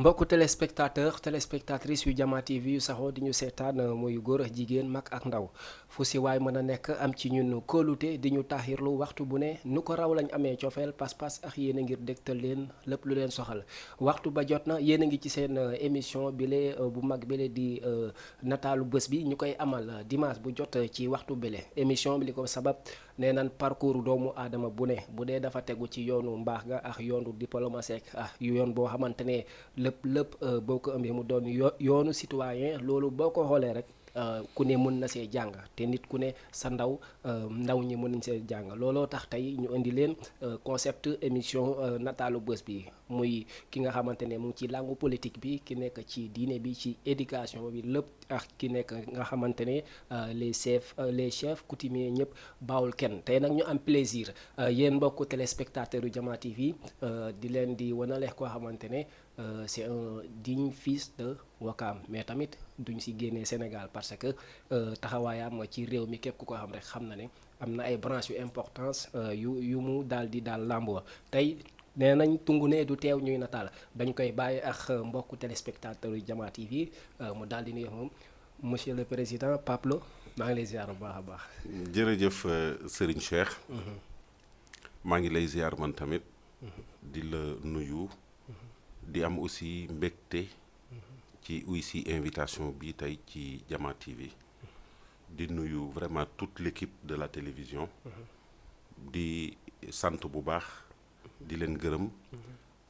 mbokku téléspectatrice yu Jama TV yu saxoo di ñu seetaan muy góor ak jigéen mag ak ndaw fu si waay mën a nekk am ci ñun kóolute di ñu taaxirlu waxtu bu ne nu ko raw lañ amee cofeel pas-pas ak yéen a ngir dégtal leen lépp lu leen soxal waxtu ba jot na yéen a ngi ci seen émission bile bu mag bile di nataalu bés bi ñu koy amal dimanche bu jot ci waxtu bile émission bi li ko sabab nee nan parcours doomu aadama bu ne bu dee dafa tegu ci yoonu mbaax ga ak yoonu diplomatie ak yoon boo xamante ne lépp boo ko ëmbee mu doon yoonu citoyen loolu boo ko xoolee rek ku ne mën na see jàng te nit ku ne sa ndaw ñi mën nañ see jàng looloo tax tey ñu indi leen concept émission nataalu bés bi muy ki nga xamante ne mu ngi ci langue politique bi ki nekk ci diine bi ci éducation bi lépp ak ki nekk nga xamante ne les chefs coutumiers ñëpp baawul kenn tey nag ñu am plaisir yéen mbokku téléspectateur yu Jama TV di leen di wanaleex koo xamante ne c'est un digne fils de Wakam mais tamit duñ si génnee Sénégal parce que taxawaayam ci réew mi képp ku ko xam rek xam na ne am na ay branches yu importance yu mu daal làmboo tey nee nañ tungu ne du teew ñuy nataal dañ koy bàyyi ak mbokku téléspectateur yu Jama TV mu daal di nuyu moom monsieur le président Pape Lo maa ngi lay ziar bu baax a baax. jërëjëf Serigne Cheikh. maa ngi lay ziar man tamit. di la nuyu. di am aussi mbégte. ci uy si invitation bi tey ci Jama TV. di nuyu vraiment toute l'équipe de la télévision. di sant bu baax. di leen gërëm.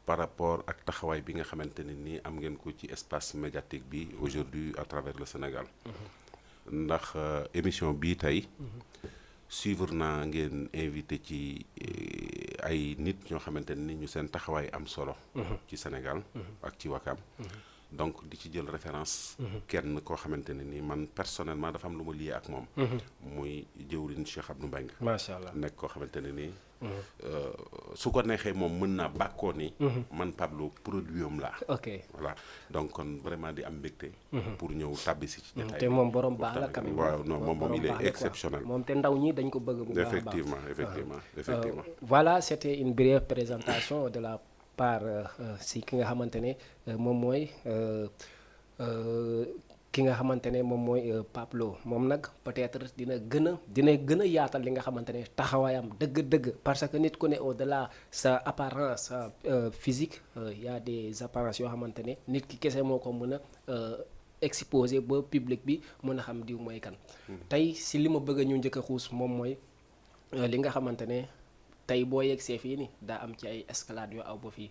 par rapport ak taxawaay bi nga xamante ne nii am ngeen ko ci espace médiatique bi aujourd'hui à travers le Sénégal. ndax émission bii tey. suivre naa ngeen invité ci ay nit ñoo xamante ne ni ñu seen taxawaay am solo. ci Sénégal. ak ci Wakam. donc di ci jël référence. kenn koo xamante ne ni man personnellement dafa am lu ma lié ak moom. muy jëwriñ Cheikh Abdou Mbengue. macha allah nekk koo xamante ne ni. su ko neexee moom mën naa bàkkoo ni. man Pablo produit am laa. ok voilà donc kon vraiment di am mbégte. pour ñëw tàbbisi ci jotaay te moom borom baax la quand même. waaw non moom il est exceptionnel. moom te ndaw ñi dañ ko bëgg bu baax a baax effectivement. Voilà, c'était une brève présentation de la part si ki nga xamante ne moom mooy Pape Lo moom nag peut-être dina gën a yaatal li nga xamante ne taxawaayam dëgg-dëgg parce que nit ku ne au-delà sa apparence physique y a des apparences yoo xamante ne nit ki kese moo ko mën a exposé ba public bi mën a xam diw mooy kan. tey si li ma bëgg ñu njëkk a xuus moom mooy li nga xamante ne tey boo yegsee fii ni daa am ci ay escalade yoo aw ba fii.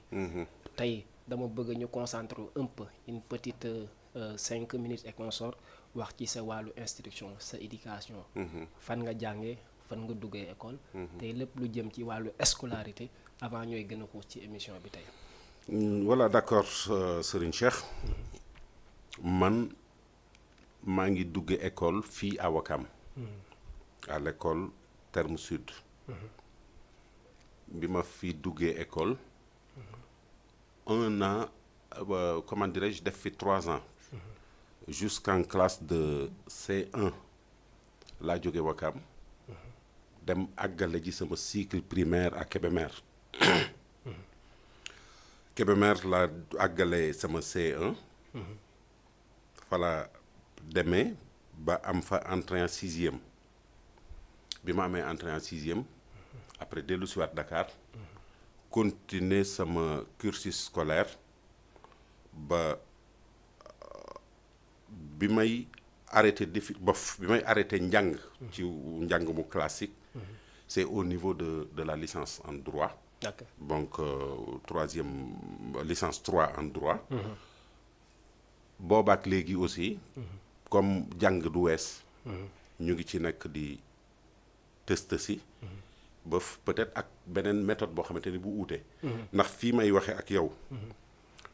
tey dama bëgg ñu concentrer un peu une petite 5 minutes et consort wax ci sa wàllu instruction sa éducation. fan nga jàngee fan nga duggee école. tey lépp lu jëm ci wàllu scolarité avant ñooy gën a xuus ci émission bi tey. voilà d'accord Serigne Cheikh. man maa ngi duggee école fii à Wakam. à l'école Terme Sud. bi ma fi duggee école. 1 an comment dirais-je def fi 3 ans. jusqu'en classe de C1 laa jóge Wakam. dem àggale ji sama cycle primaire à Kébémer. Kébémer laa àggale sama C1. fala demee ba am fa entrée en 6e. bi ma amee entrée en 6e. après dellu si waat Dakar. continuer sama cursus scolaire ba bi may arrêté njàng ci njàng mu classique. c'est au niveau de la licence en droit. D'accord. Donc licence 3 en droit. boobaak léegi aussi. comme jàng du wees. ñu ngi ci nekk di test si. ba peut-être ak beneen méthode boo xamante ni bu uute. ndax fii may waxee ak yow.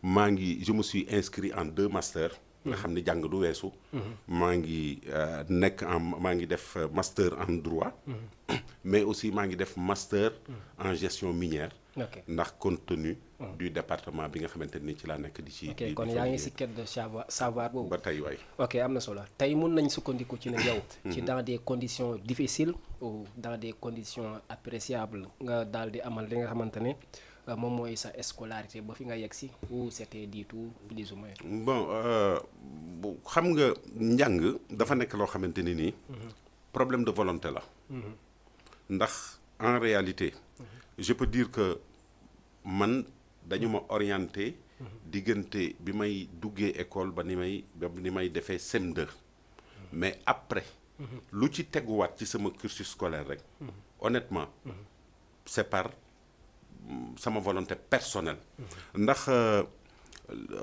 je me suis inscrit en 2 masters. nga xam ni jàng du weesu. maa ngi def master en droit. mais aussi maa ngi def master en gestion minière. ndax compte tenu du département bi nga xamante ni ci laa nekk di ci. ok kon yaa ngi si quête de savoir boobu. ba tey waay. ok am na solo tey mun nañ sukkandiku ci ne yow. ci dans des conditions difficiles ou dans des conditions appréciables nga daal di amal li nga xamante ne moom mooy sa scolarité ba fi nga yegg si ou c'était du tout plus ou moins. bon xam nga njàng dafa nekk loo xamante ni nii problème de volonté la ndax en réalité je peux dire que man dañu ma orienté diggante bi may duggee école ba ni may defee CM2 mais après lu ci teguwaat ci sama cursus scolaire rek honnêtement c'est par sama volonté personnelle ndax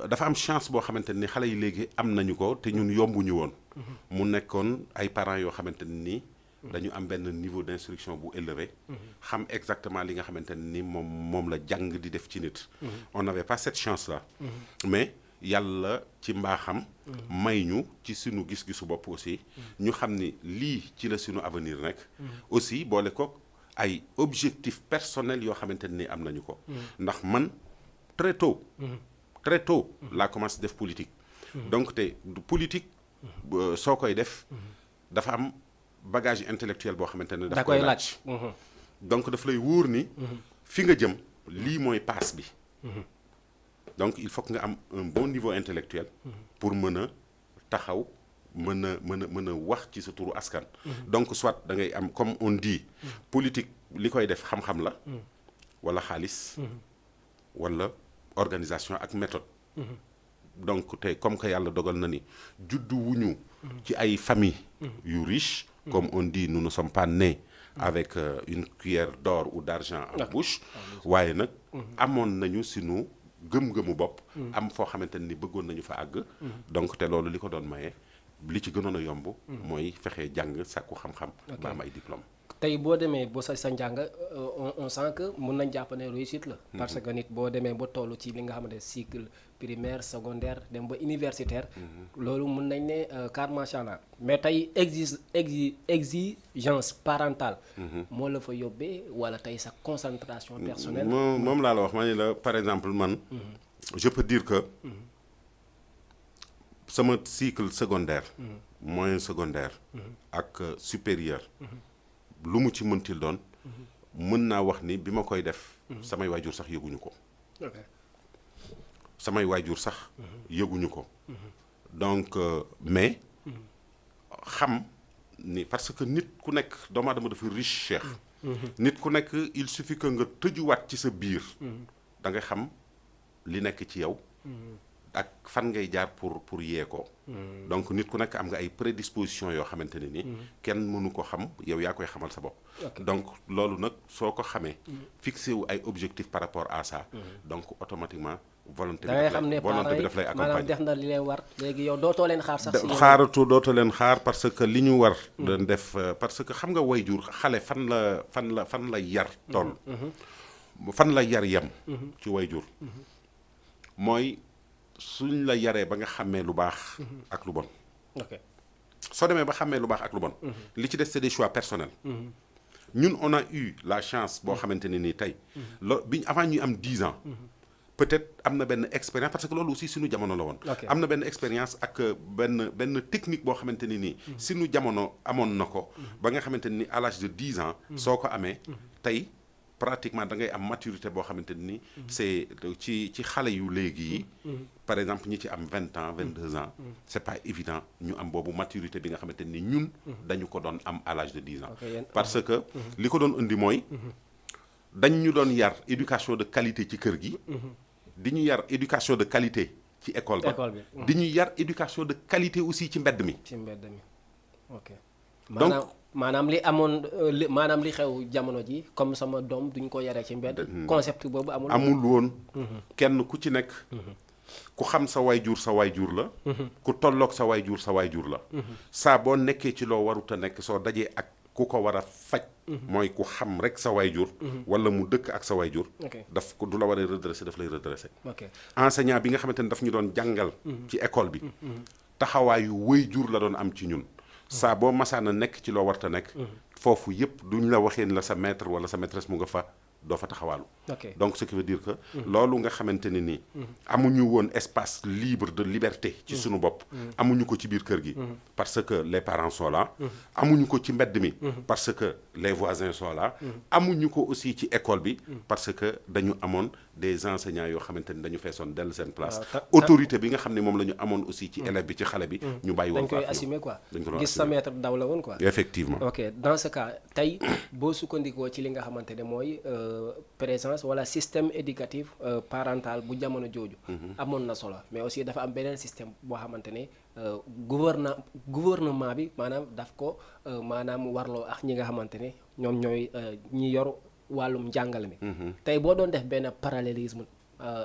dafa am chance boo xamante ni xale yi léegi am nañu ko te ñun yombuñu woon mu nekkoon ay parents yoo xamante ni dañu am benn niveau d'instruction bu élevé xam exactement li nga xamante ni moom la jàng di def ci nit on n'avait pas cette chance là mais yàlla ci mbaaxam may ñu ci sunu gis-gisu bopp aussi ñu xam ni lii ci la sunu avenir nekk aussi boole ko ay objectifs personnels yoo xamante ni am nañu ko ndax man très tôt laa commencé def politique donc te politique soo koy def dafa am bagage intellectuel boo xamante ne daf koy laaj donc daf lay wóor ni fi nga jëm lii mooy paas bi donc il faut que nga am un bon niveau intellectuel pour mën a taxaw mën a wax ci sa turu askan donc soit da ngay am comme on dit politique li koy def xam-xam la wala xaalis wala organisation ak méthode donc te comme que yàlla dogal na ni juddu wuñu ci ay famille yu riche comme on dit nous ne sommes pas nés avec une cuillère d'or ou d'argent en bouche waaye nag amoon nañu sunu gëm-gëmu bopp am foo xamante ni bëggoon nañu fa àgg donc te loolu li ko doon maye li ci gënoon a yomb mooy fexe jàng sàkku xam-xam ba am ay diplôme tey boo demee ba sa njàng on sent que mun nañ jàpp ne réussite la parce que nit boo demee ba toll ci li nga xamante ne cycle primaire secondaire dem ba universitaire loolu mun nañ ne car macha allah mais tey exigence parentale moo la fa yóbbee wala tey sa concentration personnelle moom laa la wax ma ni la par exemple man je peux dire que sama cycle secondaire moyen secondaire ak supérieur lu mu ci mëntil doon mën naa wax ni bi ma koy def samay waajur sax yëguñu ko samay waajur sax yëguñu ko donc mais xam ni parce que nit ku nekk doomu aadama dafa riche Cheikh nit ku nekk il suffit que nga tëjuwaat ci sa biir da nga xam li nekk ci yow ak fan ngay jaar pour yee ko donc nit ku nekk am nga ay prédispositions yoo xamante ne ni kenn mënu ko xam yow yaa koy xamal sa bopp donc loolu nag soo ko xamee fixé wu ay objectifs par rapport à ça donc automatiquement volonté bi daf lay accompagner maanaam def na li leen war léegi yow dootoo leen xaar sax dootoo leen xaar parce que li ñu war doon def parce que xam nga wayjur xale fan la yar toll fan la yar yem ci wayjur mooy suñ la yaree ba nga xàmmee lu baax ak lu bon soo demee ba xàmmee lu baax ak lu bon li ci des c'est des choix personnels ñun on a eu la chance boo xamante ne nii tey biñ avant ñuy am 10 ans peut-être am na benn expérience parce que loolu aussi suñu jamono la woon am na benn expérience ak benn technique boo xamante ne nii suñu jamono amoon na ko ba nga xamante ne nii à l'âge de 10 ans soo ko amee tey pratiquement da ngay am maturité boo xamante ni c'est ci xale yu léegi yi par exemple ñi ci am 20 ans 22 ans c'est pas évident ñu am boobu maturité bi nga xamante ni ñun dañu ko doon am à l'âge de 10 ans parce que li ko doon indi mooy dañ ñu doon yar éducation de qualité ci kër gi di ñu yar éducation de qualité ci école ba di ñu yar éducation de qualité aussi ci mbedd mi ok donc maanaam li amoon maanaam li xew jamono ji comme sama doom duñ ko yaree ci mbedd concept boobu amul woon kenn ku ci nekk ku xam sa waajur la ku tolloog sa waajur la saa boo nekkee ci loo warut a nekk soo dajee ak ku ko war a faj mooy ku xam rek sa waajur wala mu dëkk ak sa waajur daf ko du la war a redresser daf lay redresser enseignant bi nga xamante ne daf ñu doon jàngal ci école bi taxawaayu waajur la doon am ci ñun saa boo masaana nekk ci loo warta nekk foofu yëpp duñ la waxee ni la sa maître wala sa maîtresse mu nga fa doo fa taxawaalu. ok donc ce qui veut dire que loolu nga xamante ne nii amuñu woon espace libre de liberté ci sunu bopp amuñu ko ci biir kër gi parce que les parents sont là amuñu ko ci mbedd mi parce que les voisins sont là amuñu ko aussi ci école bi parce que dañu amoon des enseignants yoo xamante ni dañu feesoon dell seen place autorité bi nga xam ne moom la ñu amoon aussi ci élève bi ci xale bi ñu bàyyi woon dañ koy assumer quoi dañ ko doon gis sa maître daw la woon quoi effectivement ok dans ce cas tey boo sukkandikoo ci li nga xamante ne mooy présence wala système éducatif parental bu jamono jooju amoon na solo mais aussi dafa am beneen système boo xamante ne gouvernement bi maanaam daf ko maanaam warloo ak ñi nga xamante ne ñoom ñooy ñi yor wàllum njàngale mi tey boo doon def benn parallélisme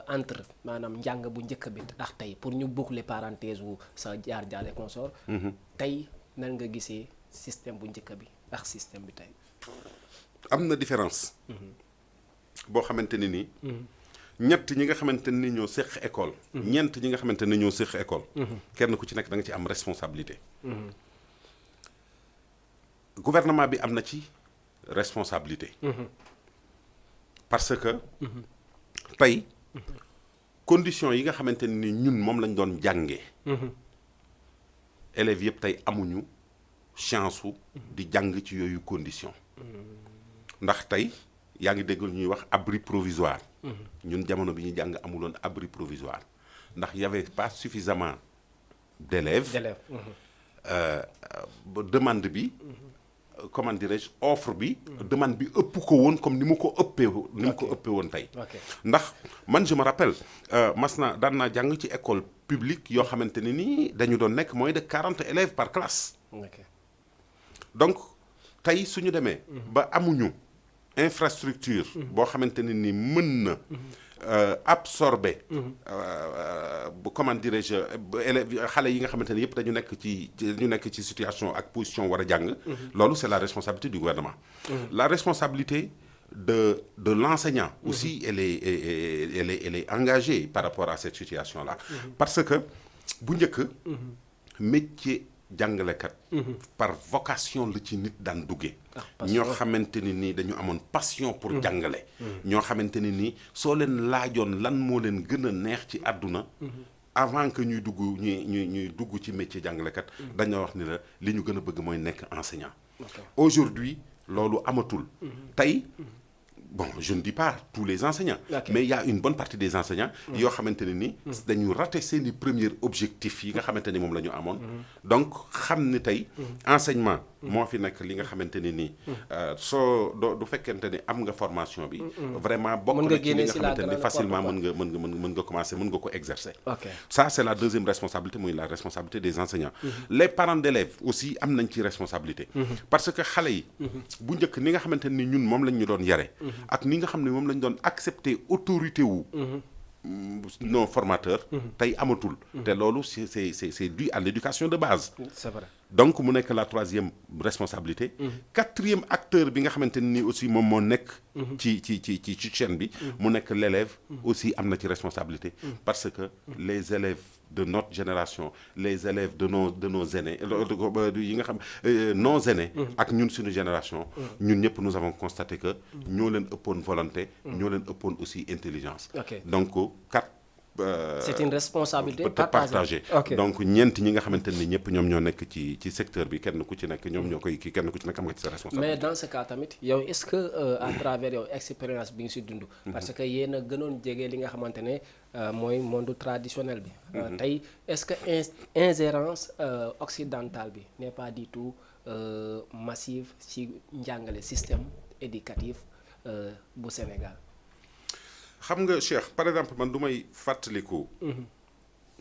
entre maanaam njàng bu njëkk bi ndax tey pour ñu boucler parenthèse wu sa jaar-jaar et consort tey nan nga gisee système bu njëkk bi ak système bi tey am na différence boo xamante ne nii ñett ñi nga xamante ni ñoo séq école ñeent ñi nga xamante ni ñoo séq école kenn ku ci nekk da nga ci am responsabilité gouvernement bi am na ci responsabilité parce que tey conditions yi nga xamante ni ñun moom lañ doon jàngee élèves yëpp tey amuñu chance su di jàng ci yooyu conditions ndax tey yaa ngi dégg ñuy wax abri provisoire ñun jamono bi ñu jàng amuloon abri provisoire ndax y avait pas suffisamment d'élèves demande bi comment dirais-je offre bi demande bi ëpp ko woon comme ni mu ko ëppee woon tey ndax man je me rappelle mas na daan naa jàng ci école publique yoo xamante ne nii dañu doon nekk moins de 40 élèves par classe donc tey suñu demee ba amuñu infrastructure boo xamante ne ni mën na absorber comment dirais-je élèves xale yi nga xamante ne yëpp dañu nekk ci situation ak position war a jàng loolu c'est la responsabilité du gouvernement la responsabilité de l'enseignant aussi elle est engagée par rapport à cette situation là parce que bu njëkk métier jàngalekat par vocation la ci nit daan duggee ñoo xamante ni nii dañu amoon passion pour jàngale ñoo xamante ni nii soo leen laajoon lan moo leen gën a neex ci àdduna avant que ñuy dugg ci métier jàngalekat dañoo wax ni la li ñu gën a bëgg mooy nekk enseignant aujourd'hui loolu amatul tey bon je ne dis pas tous les enseignants mais il y a une bonne partie des enseignants yoo xamante ne ni dañu raté seeni premier objectif yi nga xamante ni moom la ñu amoon donc xam ni tey enseignement moo fi nekk li nga xamante ne nii soo du fekkente ni am nga formation bi vraiment bokk na ci li nga xamante ni facilement mën nga commencer mën nga ko exercer ça c'est la deuxième responsabilité muy la responsabilité des enseignants les parents d'élèves aussi am nañ ci responsabilité parce que xale yi bu njëkk ni nga xamante ni ñun moom lañ ñu doon yare ak ni nga xam ne moom lañ doon accepter autorité wu nos formateurs tey amatul te loolu c'est dû à l'éducation de base c'est vrai donc mu nekk la troisième responsabilité quatrième acteur bi nga xamante ni aussi moom moo nekk ci chaîne bi mu nekk l'élève aussi am na ci responsabilité parce que les élèves de notre génération les élèves de nos aînés yi nga xam nos aînés ak ñun suñu génération ñun ñëpp nous avons constaté que ñoo leen ëppoon volonté ñoo leen ëppoon aussi intelligence donc c'est une responsabilité partagée donc ñeent ñi nga xamante ni ñëpp ñoom ñoo nekk ci secteur bi kenn ku ci nekk ñoom ñoo koy kii kenn ku ci nekk am nga ci sa responsabilité mais dans ce cas tamit yow est-ce que à travers yow expérience bi nga si dund parce que yéen a gënoon jege li nga xamante ne mooy monde traditionnel bi tey est-ce que ingérence occidentale bi n'est pas du tout massive ci njàngale système éducatif bu Sénégal xam nga Cheikh par exemple man du may fàttaliku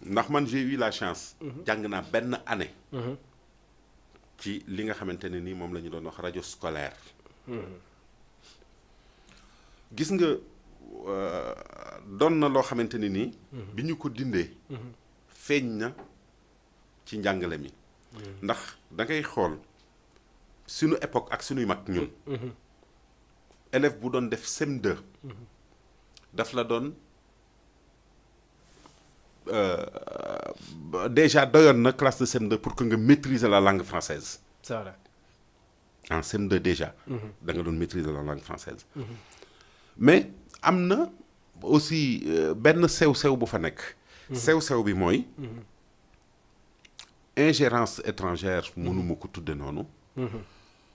ndax man j'ai eu la chance jàng naa benn année ci li nga xamante ne nii moom la ñu doon wax rajo scolaire gis nga doon na loo xamante ne nii bi ñu ko dindee feeñ na ci njàngale mi ndax da ngay xool suñu époque ak suñuy mag ñun élève bu doon def CM2 daf la doon déjà doyoon na classe de CM2 pour que nga maîtriser la langue française c'est vrai en CM2 déjà da nga doon maîtriser la langue française mais am na aussi benn sew-sew bu fa nekk. sew-sew bi mooy. ingérence étrangère mënuma ko tudde noonu.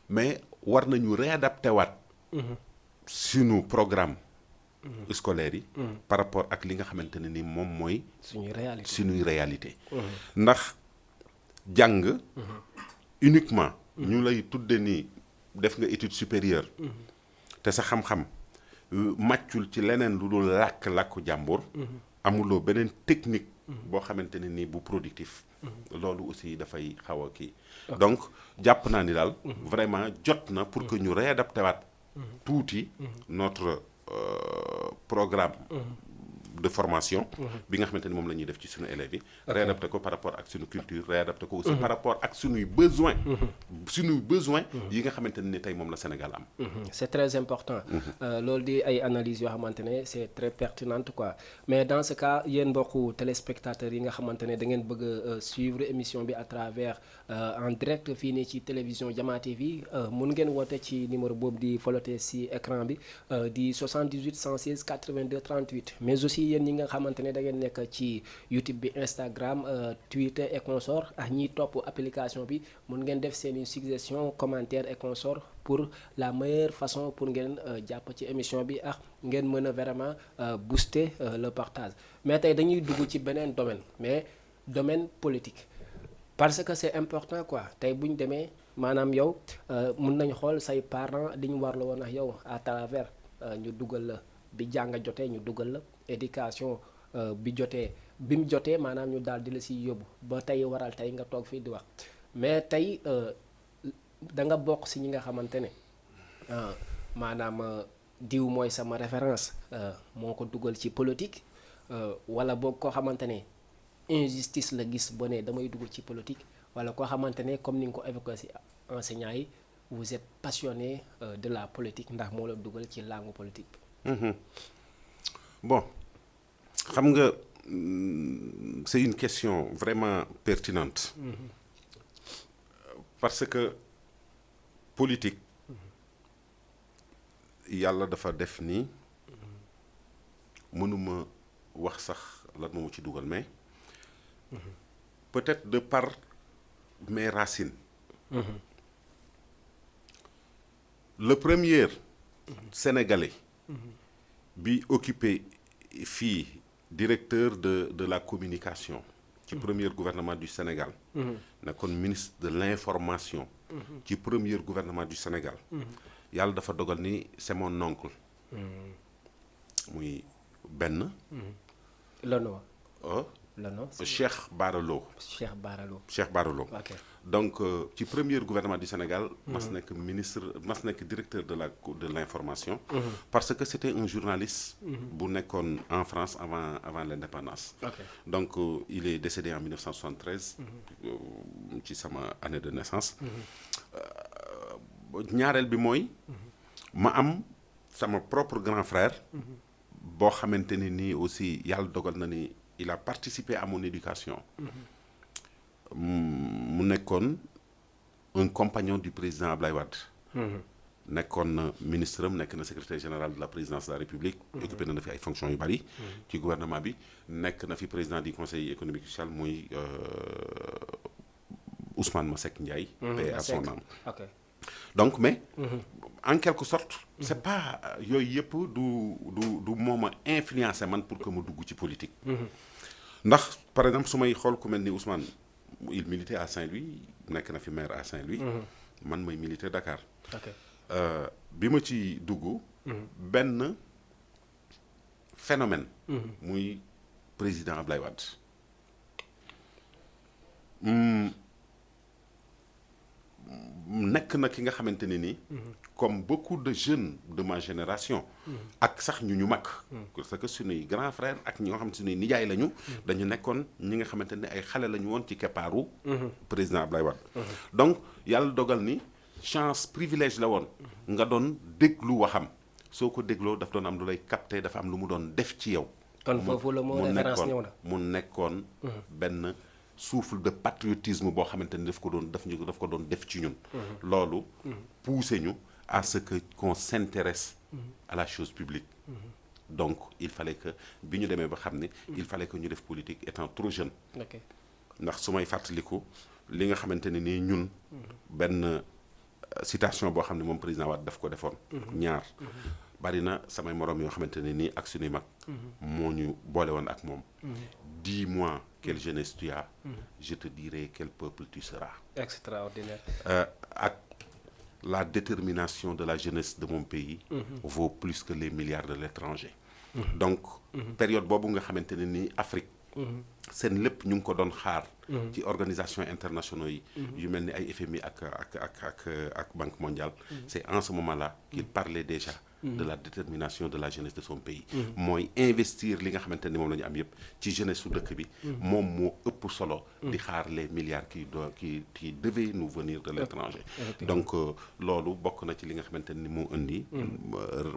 mais war nañu réadapté waat. sunu programme. scolaire yi. par rapport ak li nga xamante ne ni moom mooy. suñuy réalité ndax jàng. uniquement. ñu lay tudde ni def nga étude supérieure. te sa xam-xam màccul ci leneen lu dul làkku jàmbur. amuloo beneen technique. boo xamante ne ni bu productif. loolu aussi dafay xaw a kii. donc jàpp naa ni daal. vraiment jot na pour que ñu réadapté waat tuuti notre programme de formation bi nga xamante ni moom la ñuy def ci suñu élèves yi. réadapté ko par rapport ak suñu culture réadapté ko aussi par rapport ak suñuy besoin yi nga xamante ne ni tey moom la Sénégal am. c'est très important. loolu di ay analyses yoo xamante ne c'est très pertinente quoi mais dans ce cas yéen mbokku téléspectateurs yi nga xamante ne da ngeen bëgg a suivre émission bi à travers en direct fii nii ci télévision Jama TV mun ngeen woote ci numéro boobu di folloté si écran bi di 78 116 82 38 mais aussi yéen ñi nga xamante ne da ngeen nekk ci YouTube bi Instagram Twitter et consort ak ñiy topp application bi mun ngeen def seeni suggestion commentaire et consort pour la meilleure façon pour ngeen jàpp ci émission bi ak ngeen mën a vraiment booster le partage mais tey dañuy dugg ci beneen domaine mais domaine politique parce que c'est important quoi tey bu ñu demee maanaam yow mun nañ xool say parents li ñu war la woon ak yow à travers ñu dugal la bi jàng jotee ñu dugal la éducation bi mu jotee maanaam ñu daal di la si yóbbu ba tey waral tey nga toog fii di wax mais tey da nga bokk si ñi nga xamante ne maanaam diw mooy sama référence moo ko dugal ci politique wala boog koo xamante ne injustice la gis ba ne damay dugg ci politique wala koo xamante ne comme ni nga ko évoqué si enseignants yi vous êtes passionné de la politique ndax moo la dugal ci langue politique bi. Bon xam nga c'est une question vraiment pertinente. Parce que politique yàlla dafa def ni mënuma wax sax lan moo ci dugal mais peut-être de par mes racines. Le premier Sénégalais bi occupé fii directeur de la communication ci premier gouvernement du Sénégal nekkoon ministre de l'information ci premier gouvernement du Sénégal yàlla dafa dogal ni c'est mon oncle muy benn lano Cheikh Bara Lo okay. Donc ci premier gouvernement du Sénégal mas nekk ministre mas nekk directeur de l'information parce que c'était un journaliste bu nekkoon en France avant l'indépendance okay. Donc il est décédé en 1973 ci sama année de naissance ñaareel bi mooy ma am sama propre grand frère boo xamante ni nii aussi yàlla dogal na ni il a participé à mon éducation mu nekkoon un compagnon du président Ablaye Wade nekkoon na ministre am nekk na secrétaire général de la présidence de la République occupé na fi ay fonctions yu bari ci gouvernement bi nekk na fi président du conseil économique et social muy Ousmane Masseck Ndiaye paix à son âme. Okay. Donc mais en quelque sorte c'est pas yooyu yëpp du moom a influencé man pour que ma dugg ci politique ndax par exemple su may xool ku mel ni Ousmane il militait à Saint-Louis nekk na fi maire à Saint-Louis man may militer Dakar bi ma ci dugg benn phénomène muy président Ablaye Wade nekk na ki nga xamante ne ni comme beaucoup de jeunes de ma génération ak sax ñu mag parce que suñuy grand frère ak ñi nga xam ne suñuy nijaay lañu dañu nekkoon ñi nga xamante ne ay xale lañu woon ci keppaaru président Ablaye Wade donc yàlla dogal ni chance privilège la woon nga doon déglu waxam soo ko dégloo daf doon am lu lay capter dafa am lu mu doon def ci yow kon foofu la moo référence ñëw na mu nekkoon benn souffle de patriotisme boo xamante ni daf ko doon def ci ñun loolu poussé ñu à ce que qu'on s'intéresse à la chose publique. Donc il fallait que bi ñu demee ba xam ne il fallait que ñu def politique étant trop jeune. ndax su may fàttaliku li nga xamante ne nii ñun benn citation boo xam ne moom président Wade daf ko defoon. ñaar bari na samay morom yoo xamante ne nii ak suñuy mag. moo ñu boole woon ak moom. dis-moi quelle jeunesse tu as, je te dirai quel peuple tu seras. Extraordinaire. Ak la détermination de la jeunesse de mon pays vaut plus que les milliards de l'étranger. Donc période boobu nga xamante ne nii Afrique. seen lépp ñu ngi ko doon xaar. ci organisation internationaux yi. yu mel ni ay FMI ak Banque mondiale. c'est en ce moment-là qu'il parlait déjà. de la détermination de la jeunesse de son pays. mooy investir li nga xamante ni moom la ñu am yëpp ci jeunesse su dëkk bi. moom moo ëpp solo. di xaar les milliards qui devaient nous venir de l'étranger. donc loolu bokk na ci li nga xamante ni moo indi.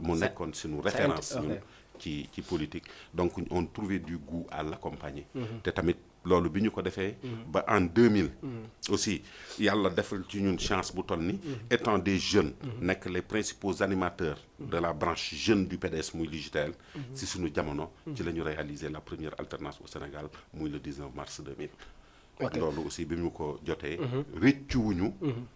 mu nekkoon suñu référence ñun. ci politique donc on trouvait du goût à l'accompagner. te tamit loolu bi ñu ko defee. ba en 2000. aussi yàlla defal ci ñun chance bu toll ni. étant des jeunes. nekk les principaux animateurs. de la branche jeune du PDS muy l'UJTL. si suñu jamono. ci la ñu réaliser la première alternance au Sénégal muy le 19 mars 2000. loolu aussi bi mu ko jotee. rëccu wuñu.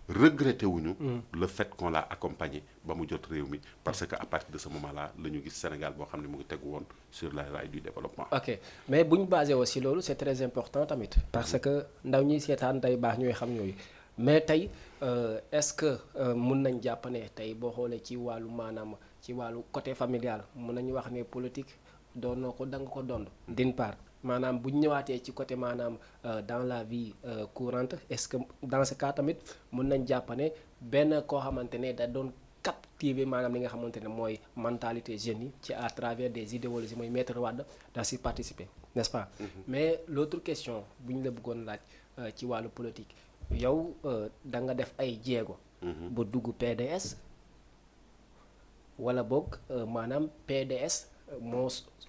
regretté wuñu. le fait qu'on l'a accompagné ba mu jot réew mi parce que à partir de ce moment-là la ñu gis Sénégal boo xam ne mu ngi tegu woon sur la raille du développement. ok mais bu ñu basé aussi loolu c'est très important tamit. parce que ndaw ñi seetaan day baax ñooy xam ñooyu mais tey est-ce que mun nañ jàpp ne tey boo xoolee ci wàllu maanaam ci wàllu côté familial mun nañu wax ne politique doonoo ko da nga ko dond d'une part. maanaam bu ñu ñëwaatee ci côté maanaam dans la vie courante est-ce que dans ce cas tamit mën nañ jàpp ne benn koo xamante ne da doon captiver maanaam li nga xamante ne mooy mentalité jeunes yi ci à travers des idéologies mooy Maître Wade daa si participer n'est-ce pas. Mais l'autre question bu ñu la bëggoon laaj ci wàllu politique yow da nga def ay jéego. ba dugg PDS wala boog maanaam PDS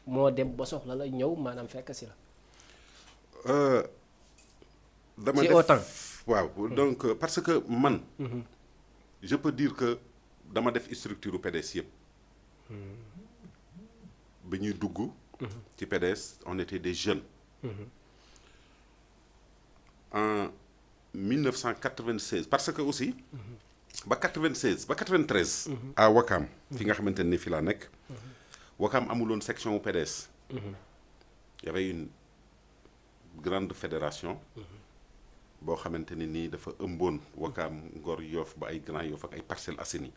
moo dem ba soxla la ñëw maanaam fekk si la. dama ci def autant. waaw donc parce que man. je peux dire que dama def structure PDS yëpp. bi ñuy dugg. ci PDS on était des jeunes. En 1996 parce que aussi. ba 96 ba 93. à Wakam. fi nga xamante ni fi laa nekk. Wakam amuloon section au PDS. Il y avait une grande fédération. boo xamante ne nii dafa ëmboon Wakam Ngor Yoff ba ay Grand Yoff ak ay Parcelles Assainies.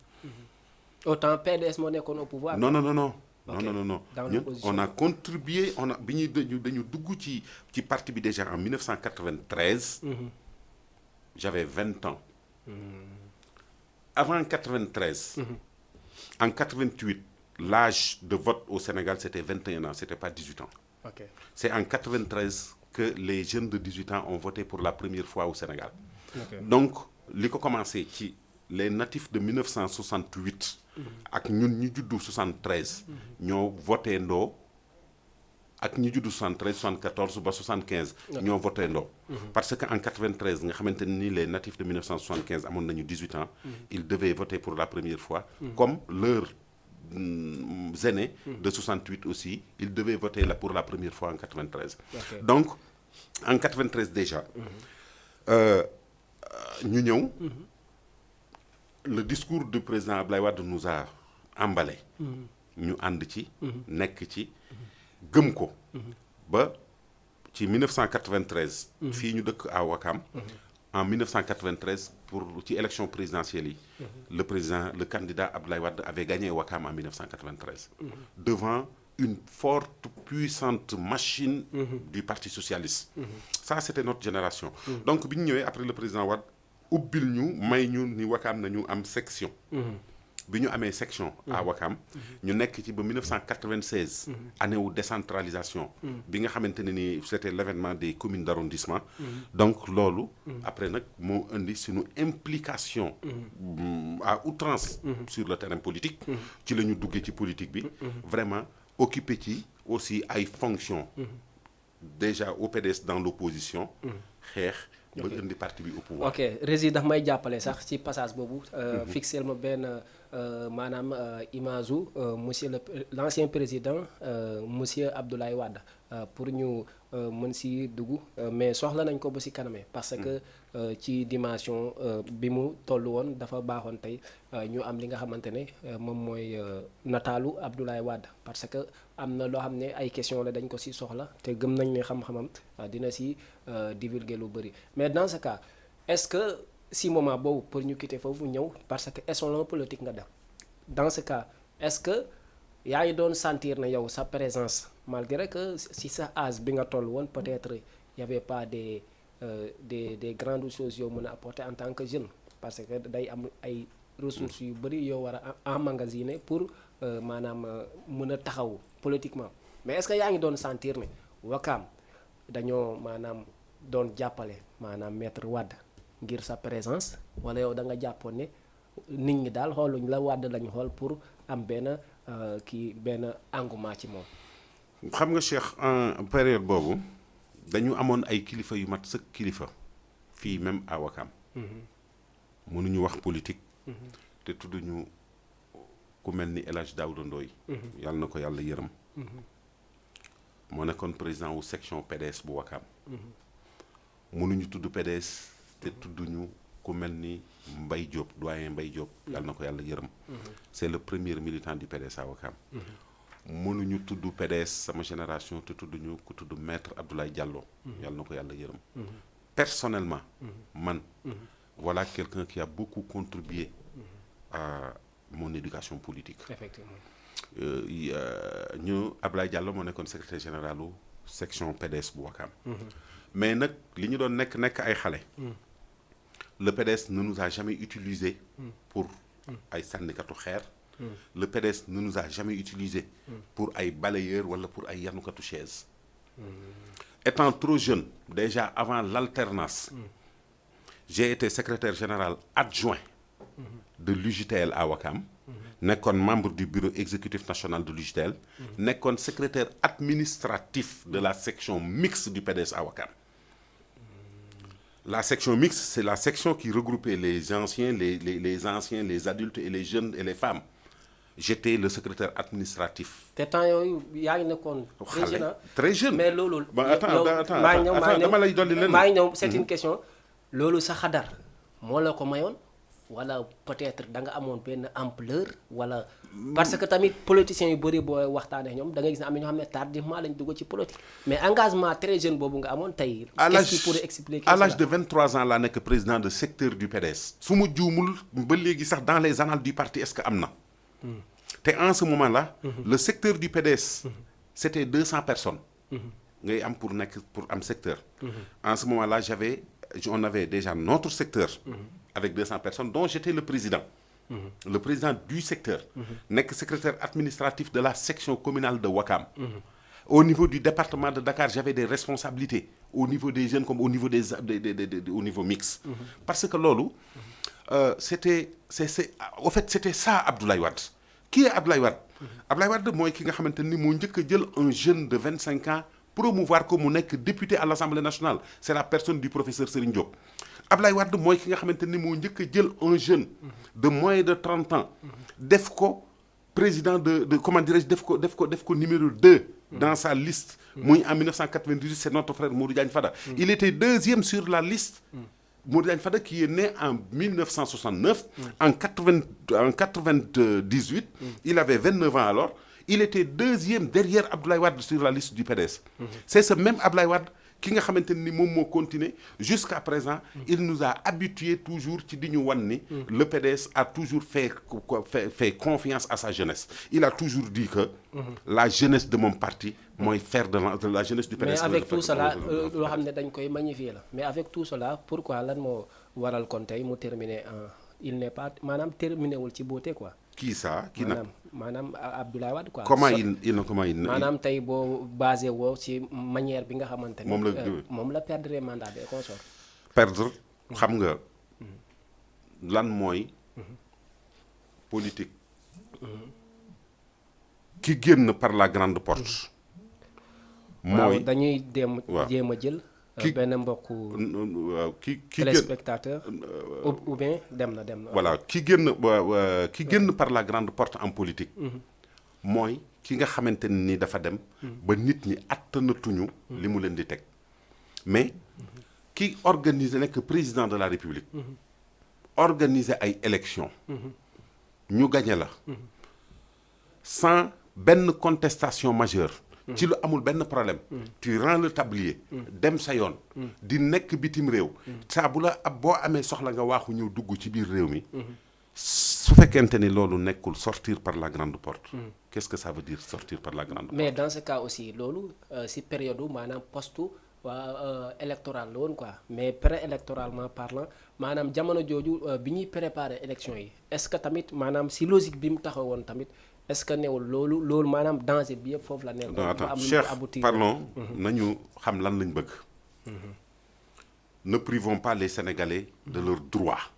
autant PDS moo nekkoon au pouvoir. non non non non. Ok. non non non Dans ñun l'opposition. on a contribué on a bi ñuy dañu dugg ci parti bi déjà en 1993. J'avais 20 ans. Avant 93. En 88 l'âge de vote au Sénégal c'était 21 ans c'était pas 18 ans. ok C'est en 93 que les jeunes de 18 ans ont voté pour la première fois au Sénégal. ok Donc li ko commencé ci les natifs de 1968 ak ñun ñi juddu 73 ñoo voté ndoo ak ñi juddu 73 74 ba 75 ñoo voté ndoo parce que en 93 nga xamante ni les natifs de 1975 amoon nañu 18 ans ils devaient voter pour la première fois comme leurs aînés de 68 aussi ils devaient voter pour la première fois en 93. Ok. Donc en 93 déjà ñu ñëw le discours du président Abdoulaye Wade nous a emballé ñu ànd ci nekk ci gëm ko ba ci 1993 fii ñu dëkk à Wakam en 1993 pour ci élection présidentielle yi le candidat Abdoulaye Wade avait gagné Wakam en 1993 devant une forte puissante machine du Parti socialiste. Ça c'était notre génération. Donc bi ñu ñëwee après le président Wade ubbil ñu may ñu ni Wakam nañu am section. bi ñu amee section à Wakam ñu nekk ci ba 1996 année wu décentralisation bi nga xamante ne ni c'était l'événement des communes d'arrondissement donc loolu après nag moo indi suñu implication à outrance sur le terrain politique ci la ñu duggee ci politique bi vraiment occupé ci aussi ay fonctions déjà au PDS dans l'opposition xeex ba indi parti bi au pouvoir. ok Rési daf may jàppale sax ci passage boobu. fixel ma benn maanaam image u monsieur l'ancien président monsieur Abdoulaye Wade pour ñu mën si dugg mais soxla nañ ko ba si kaname parce que ci dimension bi mu toll woon dafa baaxoon tey ñu am li nga xamante ne moom mooy nataalu Abdoulaye Wade parce que am na loo xam ne ay question la dañ ko si soxla te gëm nañ ne xam-xamam dina si divulguer lu bëri mais dans ce cas est-ce que si moment boobu pour ñu quitter foofu ñëw parce que échelon politique nga def dans ce cas est-ce que yaa ngi doon sentir na yow sa présence malgré que si sa âge bi nga toll woon peut-être y avait pas des grandes choses yoo mën a apporter en tant que jeune parce que day am ay ressources yu bëri yoo war a emmagasiner pour maanaam mën a taxaw politiquement mais est-ce que yaa ngi doon sentir ne Wakaam dañoo maanaam doon jàppale maanaam maître Wade ngir sa présence wala yow da nga jàppoon ne nit ñi daal xooluñ la Wade lañu xool pour am benn benn engouement ci moom. xam nga Cheikh en période boobu dañu amoon ay kilifa yu mat sëkk kilifa fii même à Wakaam. mënuñu wax politique. te tudduñu ku mel ni El Hadj Daouda Ndoye. yàlla na ko yàlla yërëm. moo nekkoon président wu section PDS bu Wakaam. mënuñu tudd PDS te tudduñu ku mel ni Mbaye Diop doyen Mbaye Diop. yàlla na ko yàlla yërëm. c'est le premier militant du PDS à Wakaam. mënuñu tudd PDS sama génération te tudduñu ku tudd maître Abdoulaye Diallo. yàlla na ko yàlla yërëm. personnellement. man voilà quelqu'un qui a beaucoup contribué à mon éducation politique. Effectivement. ñu Abdoulaye Diallo moo nekkoon secrétaire général u section PDS bu Wakaam. mais nag li ñu doon nekk ay xale. le PDS ne nous a jamais utilisé pour ay sànnikatu xeer. le PDS ne nous a jamais utilisé pour ay balayeur wala pour ay yanukatu chaise. étant trop jeune déjà avant l'alternance, j'ai été secrétaire général adjoint de l'UJTL à Wakaam. nekkoon membre du bureau exécutif national de l'UJTL. nekkoon secrétaire administratif de la section mixte du PDS à Wakaam. La section mixte, c'est la section qui regroupait les anciens, les anciens, les adultes et les jeunes et les femmes. J'étais le secrétaire administratif. te temps yooyu yaa ngi nekkoon. très jeune. mais loolu. attends dama lay dolli lenn. maa ngi ñëw c'est une question. loolu sa xadar moo la ko mayoon wala peut-être da nga amoon benn ampleur wala. parce que tamit politiciens yu bëri booy waxtaanee ñoom da ngay gis ne am na ñoo xam ne tardivement lañ dugg ci politique. mais engagement très jeune boobu nga amoon tey. qu'est-ce qui pourrait expliquer à l'âge de 23 ans laa nekk président de secteur du PDS. su ma juumul ba léegi sax dans les annales du parti est-ce que am na. te en ce moment-là. le secteur du PDS. c'était 200 personnes. ngay am pour am secteur. en ce moment-là on avait déjà notre secteur. avec 200 personnes dont j'étais le président. le président du secteur. nekk secrétaire administratif de la section communale de Wakaam. au niveau du département de Dakar j'avais des responsabilités au niveau des jeunes comme au niveau au niveau mixte. parce que loolu c'était ça Abdoulaye Wade. qui est Abdoulaye Wade. Abdoulaye Wade mooy ki nga xamante ni moo njëkk a jël un jeune de 25 ans promouvoir ko mu nekk député à l'Assemblée nationale c'est la personne du professeur Serigne Diop. Abdoulaye Wade mooy ki nga xamante ni moo njëkk a jël un jeune de moins de 30 ans def ko président de comment dirais-je def ko numéro 2 dans sa liste. muy en 1998 c'est notre frère Modou Diagne Fada. il était deuxième sur la liste. Modou Diagne Fada qui est né en 1969. en 98. il avait 29 ans alors. il était deuxième derrière Abdoulaye Wade sur la liste du PDS. c'est ce même Abdoulaye Wade ki nga xamante ni moom moo continué jusqu'à présent. il nous a habitués toujours ci di ñu wan ni. le PDS a toujours fait confiance à sa jeunesse. il a toujours dit que. la jeunesse de mon parti mooy faire de la jeunesse du PDS. mais avec tout cela loo xam ne dañ koy magnifier la mais avec tout cela pourquoi lan moo waral kon tey mu terminer il n'est pas maanaam terminé wul ci beauté quoi. qui ça qui na maanaam Abdoulaye Wade quoi. comment il maanaam tey boo basé woo ci manière bi nga xamante ne. moom la perdre mandat bi consort. perdre xam nga lan mooy. politique. ki génn par la grande porte. mooy dañuy jéem a jël benn mbokku ki téléspectateur ou bien dem na voilà ki génn par la grande porte en politique mooy ki nga xamante ni dafa dem ba nit ñi attanatuñu li mu leen di teg mais ki organiser nekk président de la République organiser ay élections ñu gagné la sans benn contestation majeure ci lu amul benn problème tu rends le tablier dem sa yoon di nekk bitim réew saa bu la ab boo amee soxla nga waaxu ñëw dugg ci biir réew mi su fekkente ni loolu nekkul sortir par la grande porte qu'est-ce que ça veut dire sortir par la grande porte mais dans ce cas aussi loolu si période maanaam poste waa électoral la woon quoi mais pré-électoralement parlant maanaam jamono jooju bi ñuy préparer élection yi est-ce que tamit maanaam si logique bi mu taxawoon tamit est-ce que newul loolu maanaam danger bi yëpp foofu la nekk. non attends Cheikh parlons nañu xam lan lañ bëgg. ne privons pas les Sénégalais de leurs droits.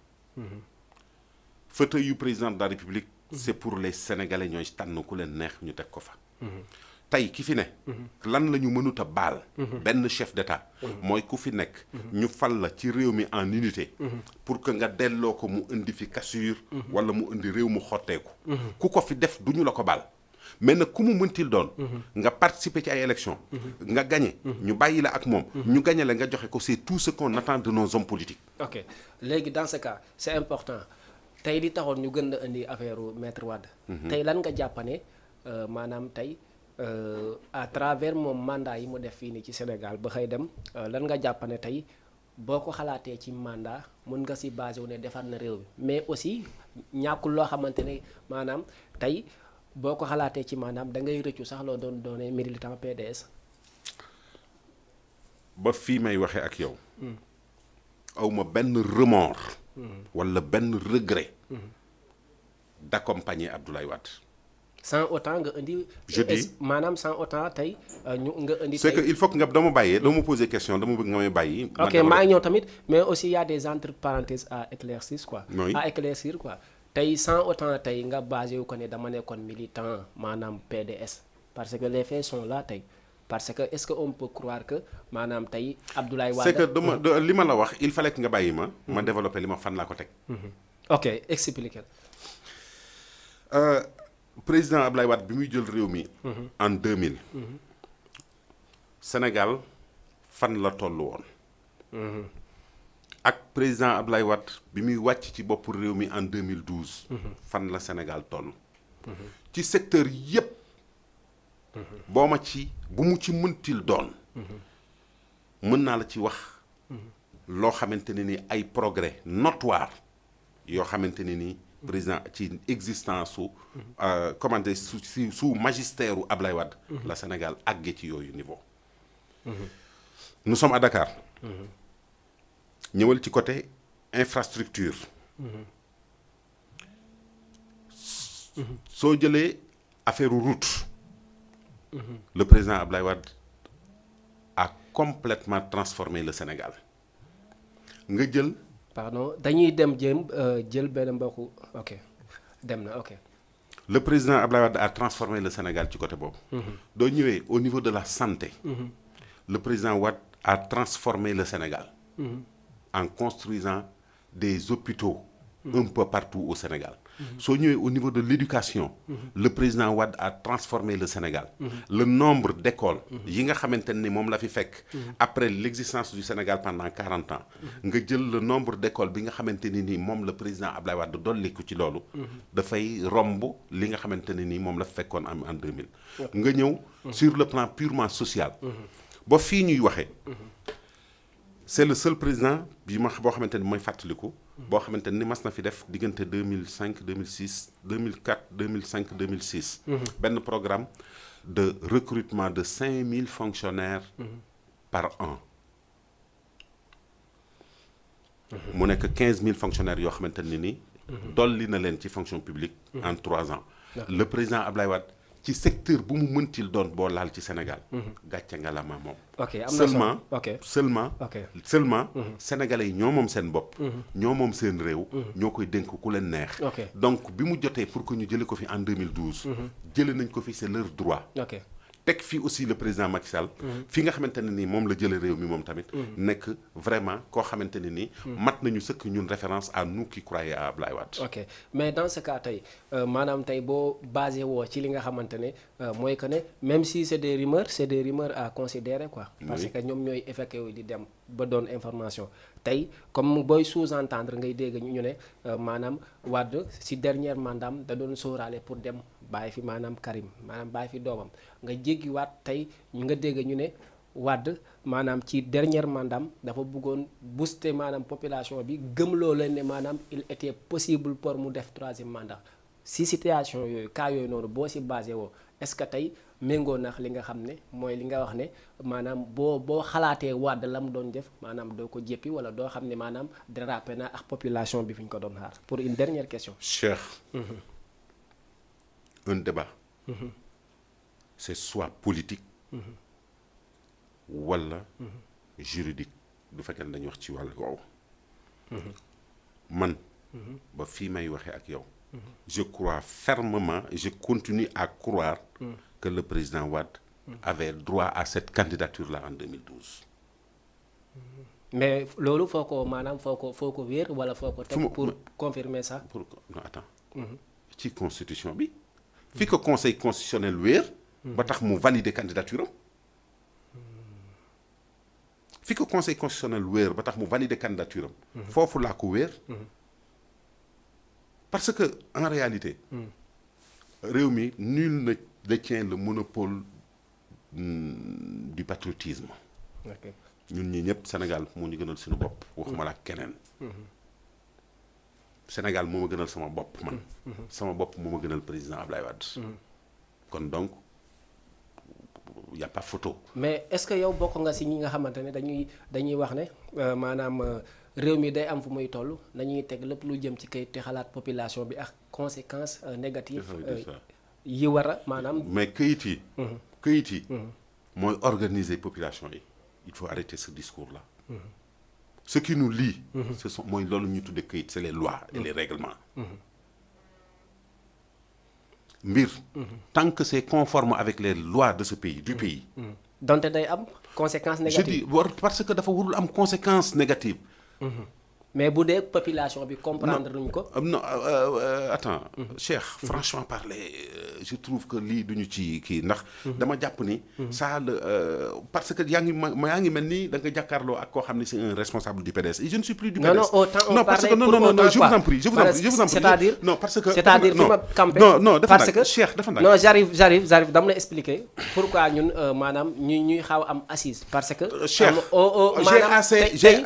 fauteuil yu président de la République. c'est pour les Sénégalais ñooy tànn ku leen neex ñu teg ko fa. tey ki fi ne. lan la ñu mënut a baal. benn chef d'État. mooy ku fi nekk. ñu fal la ci réew mi en unité. pour que nga delloo ko mu indi fi cassure. wala mu indi réew mu xotteeku. ku ko fi def du ñu la ko baal. mais nag ku mu mëntil doon. nga participer ci ay élections. nga gagné. ñu bàyyi la ak moom. ñu gagné la nga joxe ko c'est tout ce qu'on attend de nos hommes politiques. ok léegi dans ce cas c'est important tey li taxoon ñu gën a indi affaire maître Wade. tey lan nga jàppane maanaam tey. à travers moom mandat yi mu def fii nii ci Sénégal ba xëy dem lan nga jàpp ne tey boo ko xalaatee ci mandat mën nga si basé wu ne defar na réew mi mais aussi ñàkkul loo xamante ne maanaam tey boo ko xalaatee ci maanaam da ngay rëccu sax loo doone militant PDS. ba fii may waxee ak yow. awma benn remords. wala benn regret. d'accompagner Abdoulaye Wade. sans autant nga indi. je dis maanaam sans autant tey ñu nga indi. c'est que il faut que nga dama bàyyee dama poser question dama bëgg nga may bàyyi. ok maa ngi ñëw tamit mais aussi y a des entre parenthèses à éclaircir quoi. oui à éclaircir quoi tey sans autant tey nga basé wu ko ne dama nekkoon militant maanaam PDS parce que les faits sont là tey parce que est-ce que on peut croire que maanaam tey Abdoulaye Wade. c'est que dama li ma la wax il fallait que nga bàyyi ma. ma développer li ma fan laa ko teg. ok expliquer. président Abdoulaye Wade bi muy jël réew mi. en 2000. Sénégal fan la toll woon. ak président Abdoulaye Wade bi muy wàcc ci bopp réew mi en 2012. fan la Sénégal toll. ci secteur yépp boo ma ci bu mu ci mëntil doon. mën naa la ci wax. loo xamante ne ni ay progrès notoire yoo xamante ne ni. président ci existence su comment dire sous magistère u Ablaye Wade la Sénégal àgge ci yooyu niveau. nous sommes à Dakar. ñëwal ci côté infrastructure. soo jëlee affaire route. le président Ablaye Wade a complètement transformé le Sénégal nga jël. pardon dañuy dem jël benn mbokku ok dem na ok. le président Abdoulaye Wade a transformé le Sénégal ci côté boobu. doo ñëwee au niveau de la santé. le président Wade a transformé le Sénégal. en construisant des hôpitaux. un peu partout au Sénégal. soo ñëwee au niveau de l'éducation. le président Wade a transformé le Sénégal. le nombre d'écoles. yi nga xamante ni moom la fi fekk. après l'existence du Sénégal pendant 40 ans. nga jël le nombre d'écoles bi nga xamante ni nii moom la président Abdoulaye Wade dolliku ci loolu. dafay romb li nga xamante ne nii moom la fekkoon am en 2000. nga ñëw sur le plan purement social. ba fii ñuy waxee. c'est le seul président bi ma boo xamante ni mooy fàttaliku. boo xamante ni mas na fi def diggante 2005 2006 2004 2005 2006. benn programme de recrutement de 5000 fonctionnaires. par an. mu nekk 15000 fonctionnaires yoo xamante ne ni. dolli na leen ci fonction publique. en 3 ans. le président Abdoulaye Wade ci secteur bu mu mëntil doon boo laal ci Sénégal. gàcce nga la ma moom. ok am na solo seulement sénégalais yi ñoo moom seen bopp. ñoo moom seen réew. ñoo koy dénk ku leen neex. donc bi mu jotee pour que ñu jëlee ko fi en 2012. jëlee nañ ko fi c'est leur droit. teg fii aussi le président Macky Sall. fi nga xamante ne nii moom la jëlee réew mi moom tamit. nekk vraiment koo xamante ne nii. mat nañu sëkk ñun référence à nous qui croyons à Ablaye Wade. ok mais dans ce cas tey maanaam tey boo basé woo ci li nga xamante ne mooy que ne même si c'est des rumeurs à considérer quoi. parce que ñoom ñooy effectué di dem ba doon information tey comme booy sous-entendre ngay dégg ñu ne maanaam Wade si dernier mandat da doon sóoraale pour dem bàyyi fi maanaam Karim maanaam bàyyi fi doomam nga jéggiwaat tey ñu nga dégg ñu ne Wade maanaam ci dernier mandat dafa bëggoon booster maanaam population bi gëmloo leen ne maanaam il était possible pour mu def troisième mandat si situation yooyu cas yooyu noonu boo si basé woo est-ce que tey méngoo nax li nga xam ne mooy li nga wax ne maanaam boo xalaatee Wade la mu doon def maanaam doo ko jéppi wala doo xam ne maanaam dérapé na ak population bi fi ñu ko doon xaar pour une dernière question. Cheikh. Un débat. C'est soit politique. wala juridique du fekkee ne dañuy wax ci wàllu woowu. man. ba fii may waxee ak yow. je crois fermement et je continue à croire. que le président Wade avait droit à cette candidature-là en 2012. mais loolu foo ko maanaam foo ko wéer wala foo ko teg pour confirmer ça. non attends. ci constitution bi. fi ko conseil constitutionnel wéer. ba tax mu valider candidature am. fi ko conseil constitutionnel wéer ba tax mu valider candidature am. foofu laa ko wéer. parce que en réalité. réew mi nul ne détient le monopole du patriotisme. ñun ñi ñëpp Sénégal moo ñu gënal suñu bopp. waxuma la keneen. Sénégal moo ma gënal sama bopp man. sama bopp moo ma gënal président Ablaye Wade. kon donc y a pas photo. mais est-ce que yow bokk nga ci ñi nga xamante ne dañuy wax ne maanaam réew mi day am fu muy toll nañuy teg lépp lu jëm ci kayit te xalaat population bi ak conséquences négatives yi war a maanaam. mais kayit yi. kayit yi. mooy organiser population yi. il faut arrêter ce discours-là. Ce qui nous lie. ce sont mooy loolu ñu tuddee kayit c'est les lois et les règlements. mbir. tant que c'est conforme avec les lois de ce pays du pays. donte day am conséquences négatives. je dis parce que dafa warul am conséquences négatives. mais bu dee population bi comprendre nuñ ko. non attends. Cheikh franchement parler je trouve que lii duñu ci kii ndax. dama jàpp ni. ça parce que yaa ngi mel ni da nga jàkkaarloo ak koo xam ne c'est un responsable du PDS et je ne suis plus du PDS. non autant on parce que non je vous en prie c'est-à-dire non parce que c'est-à-dire fi ma campé. non parce que Cheikh dafa nag. non j'arrive dama la expliquer pourquoi ñun maanaam ñuy xaw am assise parce que. Cheikh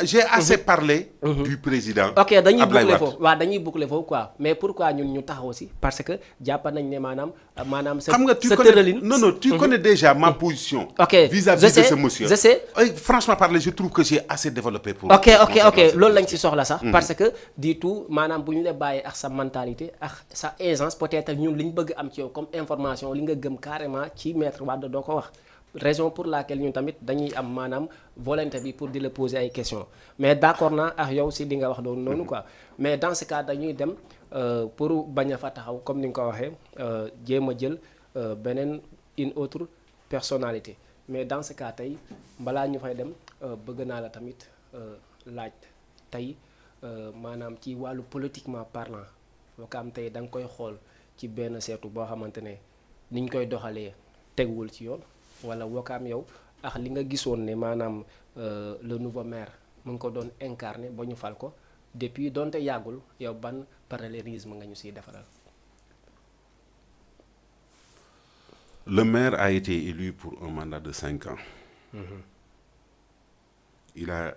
j'ai assez parlé. du président. ok dañuy boucler foofu waaw dañuy boucler foofu quoi mais pourquoi ñun ñu taxaw si parce que jàpp nañ ne maanaam sa tëralin. non tu connais déjà ma position. ok vis-à-vis de ce monsieur. je sais franchement parler je trouve que j'ai assez développé pour. ok loolu lañ ci soxla sax. parce que du tout maanaam bu ñu la bàyyee ak sa mentalité ak sa aisance peut-être ñun li ñu bëgg am ci yow comme information li nga gëm carrément ci maître Wade doo ko wax. raison pour laquelle ñun tamit dañuy am maanaam volonté bi pour di la poser ay questions mais d'accord naa ak yow si li nga wax doon noonu quoi mais dans ce cas dañuy dem pour bañ a fa taxaw comme ni nga ko waxee jéem a jël beneen une autre personnalité mais dans ce cas tey balaa ñu fay dem bëgg naa la tamit laaj tey maanaam ci wàllu politiquement parlant boo ko am tey da nga koy xool ci benn seetu boo xamante ne ni ñu koy doxalee teguwul ci yoon. wala Wakaam yow ak li nga gisoon ne maanaam le nouveau maire mu ngi ko doon incarné ba ñu fal ko depuis donte yàggul yow ban parallélisme nga ñu siy defaral. Le maire a été élu pour un mandat de 5 ans. Il a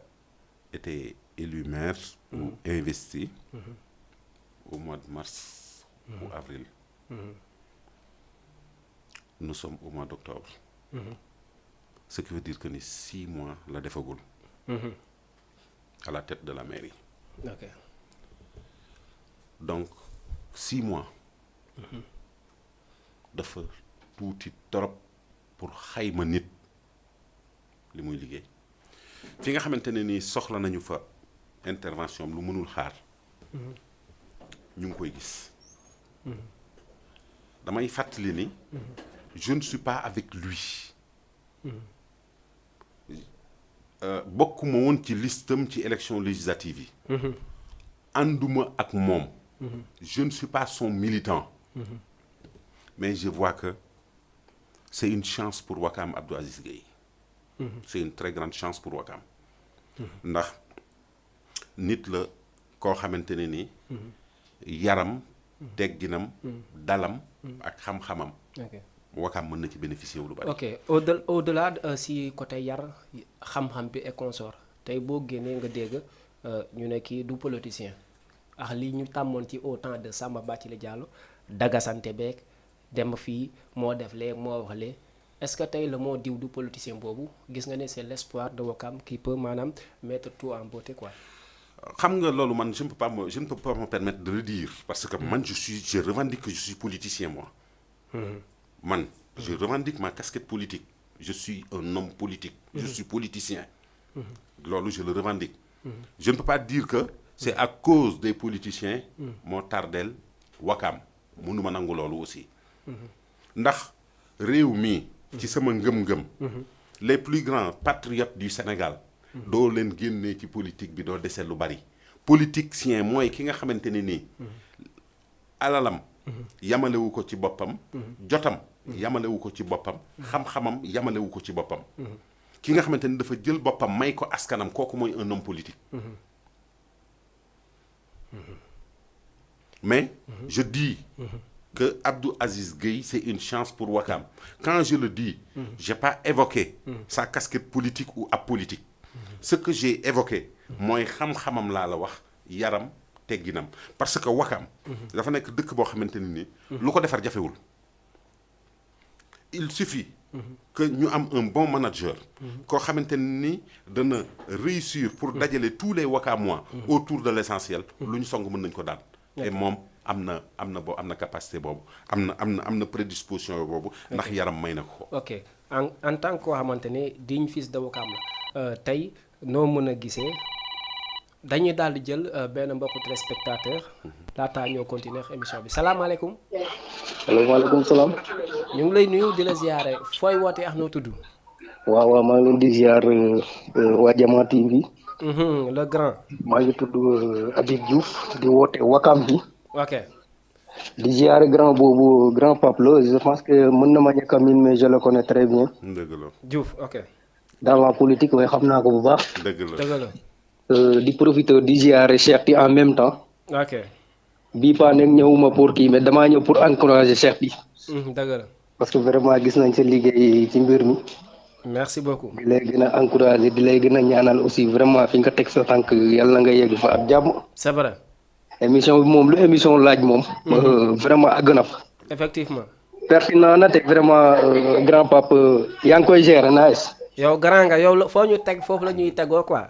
été élu maire ou investi au mois de mars ou avril. Nous sommes au mois d'octobre. Ce qui veut dire que ni 6 mois la defagul. À la tête de la mairie. Ok. Donc 6 mois. dafa tuuti trop pour xayma nit li muy liggéey fi nga xamante ne nii soxla nañu fa intervention lu mënul xaar. ñu ngi koy gis. damay fàttali ni. je ne suis pas avec lui. bokkuma woon ci listam ci élection législative yi. ànduma ak moom. je ne suis pas son militant. mais je vois que c'est une chance pour Ouakam Abdou Aziz Gueye. c'est une très grande chance pour Ouakam. ndax nit la koo xamante ne ni. yaram tegginam dalam ak xam-xamam. Ouakam mën na ci bénéficier wu lu bari. ok au delà si côté yar xam-xam bi et consort tey boo génnee nga dégg ñu ne kii du politicien ak lii ñu tàmmoon ci au temps de Samba Bathily Diallo dagasante beeg dem fii moo def lee moo wax lee est-ce que tey le moo diw du politicien boobu gis nga ne c'est l'espoir de Ouakam qui peut maanaam mettre tout en beauté quoi. xam nga loolu man je ne peux pas me permettre de le dire parce que man je revendique que je suis politicien moi. Man, je revendique ma casquette politique. Je suis un homme politique. Je suis politicien. Loolu, je le revendique. Je ne peux pas dire que c'est à cause des politiciens moo tardel Ouakam mënuma nangu loolu aussi. ndax réew mi ci sama ngëm-ngëm. les plus grands patriotes du Sénégal. doo leen génnee ci politique bi doo dese lu bari. politicien mooy ki nga xamante ne nii. alalam. yamalewu ko ci boppam. jotam yamalewu ko ci boppam. xam-xamam yamalewu ko ci boppam. ki nga xamante ni dafa jël boppam may ko askanam kooku mooy un homme politique. mais je dis que Abdou Aziz Gueye c'est une chance pour Ouakam. Quand je le dis, j'ai pas évoqué sa casquette politique ou apolitique. Ce que j'ai évoqué mooy xam-xamam laa la wax yaram. tegginam parce que Ouakam dafa nekk dëkk boo xamante ne ni lu ko defar jafewul. il suffit que ñu am un bon manager koo xamante ne ni dana réussir pour dajale tous les Ouakamois autour de l'essentiel lu ñu song mën nañ ko daan et moom am na capacité boobu am na prédisposition boobu ndax yaram may na ko. ok en tant que koo xamante ne digne fils de Ouakam la tey noo mën a gisee dañuy daal di jël benn mbokku téléspectateur laataa ñoo continuer émission bi salaamaaleykum. maaleykum salaam. ñu ngi lay nuyu di la ziare fooy wootee ak noo tudd. waaw maa ngi leen di ziar waa Jama TV. le grand. maa ngi tudd Habib Diouf di woote Ouakam bi. ok. di ziar grand boobu grand Pape Lo je pense que mën na ma ñàkk a miin mais je le connais très bien. dëgg la Diouf ok. dans la politique waaye xam naa ko bu baax. dëgg la. di profiter di ziare Cheikh bi en même temps. ok. bii paa nekk ñëwuma pour kii mais damaa ñëw pour encourager Cheikh bi. dëgg la. parce que vraiment gis nañ sa liggéey ci mbir mi. merci beaucoup. di lay gën a encourager di lay gën a ñaanal aussi vraiment fi nga teg sa tànk yàlla na nga yegg fa ak jàmm. c'est vrai. émission bi moom lu émission laaj moom. vraiment àgg na fa. effectivement. pertinent na te vraiment grand pape yaa ngi koy gérer nice. yow grand nga yow foo ñu teg foofu la ñuy tegoo quoi.